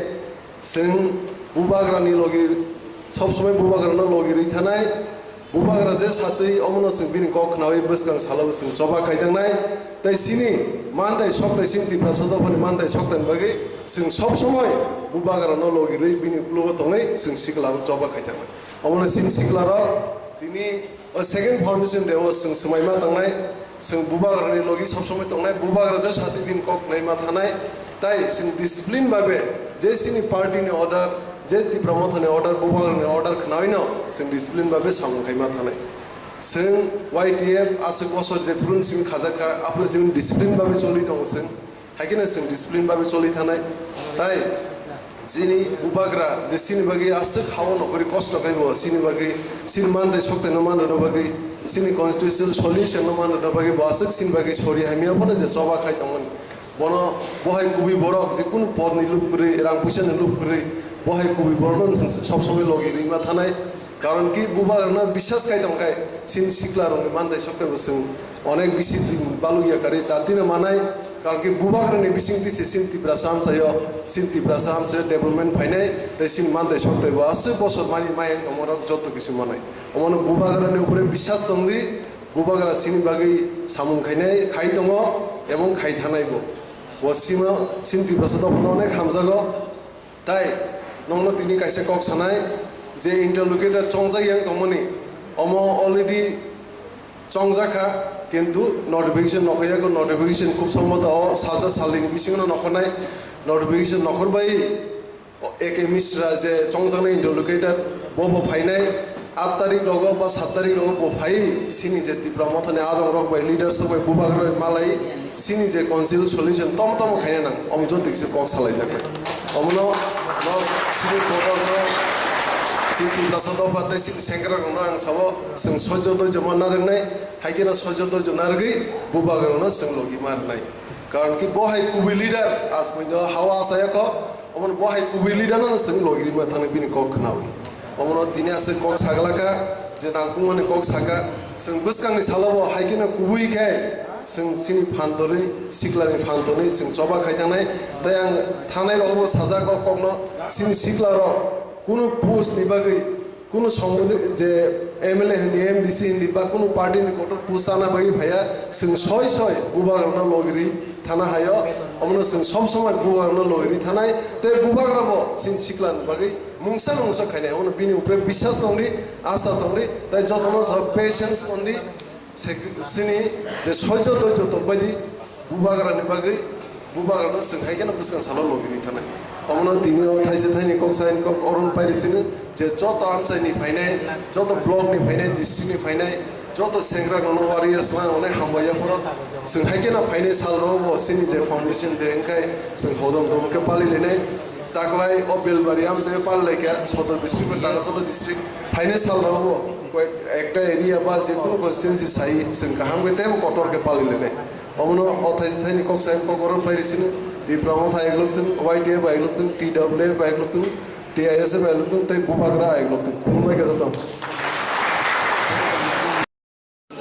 chwng bubagrani logi, sob somoi bubagrano logi rwi thanai. Bubagra je satwi omono chwng bini kok khnawi bwskang salo chwng choba khai thangnai. Tei chini mantai soktai, chini Tiprasa dophani mantai soktaini bagwi chwng sob somoi bubagrano logi rwi bini uklogo tongwi chwng sikla choba khai thangnai. Omono chini sikla rok tini o second foundation day o chwng swmai ma tangnai. Chwng bubagrani logi sob somoi tongnai, bubagra je satwi bini kok khnai ma thanai, tai chwng discipline babe je chini party ni order, je Tipra Motha ni order, bubagrani order khnawi no chwng discipline babe samung khai ma thanai. Chwng Y T F aswk bosor je phuru ni simi khajak kha, aphuru simi discipline babe choli tongo chwng, hai kheno chwng discipline babe choli thanai. Tai chini bubagra je chini bagwi aswk hao nokori kosto khai bo, chini bagwi chini manre sokte no manre no bagwi, chini constitutional solution no manre no bagwi bo aswk chini bagwi sori hamya phano je choba khai tongmani. Bono bo hai kubui borok je kunu por ni lup kwrwi, rang puisa ni lup kwrwi, bo hai kubui borok no sob somoi logi rwi ma thanai. Karon ki bubagra no biswas khai tong khai chini sikla rok ni manre sokte bo chwng onek bisi baluk ya kari dati no manai. Karon ki bubagra ni bising di se chini Tiprasa amchaio, chini Tiprasa amchaio development phainai, tei chini mantai soktai bo aswk bosor mani mai tongma rok joto kisu manai. Omono bubagra ni upore biswas tong di, bubagra chini bagwi samung khainai, khai tongo, ebong khai thanai bo. Bo sima chini Tiprasa dophano onek hamjago. Tai nokno tini kaisa kok sanai je interlocutor chongjak yang tongmani, omo already chongjak kha, kintu notification nokhoyako, notification khub somboto o salsa salnini bisingo nokhornai, notification nokhorbai A K Mishra je chongjaknai interlocutor bo bo phainai. Aat tarik rogo ba sat tarik rogo bo phai chini je Tipra Mothani adong rok bai, leaders rok bai bubagra rok malai chini je council solution tom tom khaina nang, omo joto kisa kok salai jak. Omono no chini kotor no chini Tiprasa dopha tei chini sengkrak rok no ang sabo chwng sojo doijo manna rwngnai, hai kheno sojo doijo narwgwi bubagra rok no chwng logi marnai. Karon ki bo hai kubui leader, asmui no hawa asayakho, omono bo hai kubui leader no chwng logi rima thangni bini kok khnawi. Omono tini aswk kok saglaka, je nangkukmani kok saka, chwng bwskangni salo bo hai kheno kubui khe, chwng chini phan torwi, siklani phan torwi chwng choba khai thangnai, tei ang thangnai rogo bo sajak o kokno, chini sikla rok kunu post ni bagwi, Kunu songmani je M L A hindi, M D C hindi, ba kunu party ni kotor post chana bagwi phaiya, chwng soi soi bubagrano logiri thana hayo, omono chwng sob somoi bubagrano logiri thanai, tei bubagrabo chini sikla ni bagwi mungsa mungsa khainai, omono bini upre biswas tongdi, asa tongdi, tei jotono sa patience tongdi. Se-, sini je soijo doijo tongbaidi bubagrani bagwi, bubagrano chwng hai kheno bwskang salo logini thanai. Omono tini o thaise thaini kok saini kok oron pairi sini je joto amchaini phainai, joto block ni phainai, district ni phainai, joto sengra nono warriors ma onai hambai yaphoro chwng hai kheno phainai sal rogo sini je foundation day wngkhai chwng hodom dom khe pali lenai. Taklai o Belbari amchai pal laikha, Sodor district ba Tarakala district, phainai sal rogo koi ekta area ba je kunu constituency sai chwng kaham khe teibo kotor khe pali lenai. Omono o thaise thaini kok sai kok oron pairi sini, Tipra Motha eglok thung, Y T F eglok thung, T W F eglok thung, T I S F eglok thung, tei Bubagra eglok thung. Khulumbai khe joto.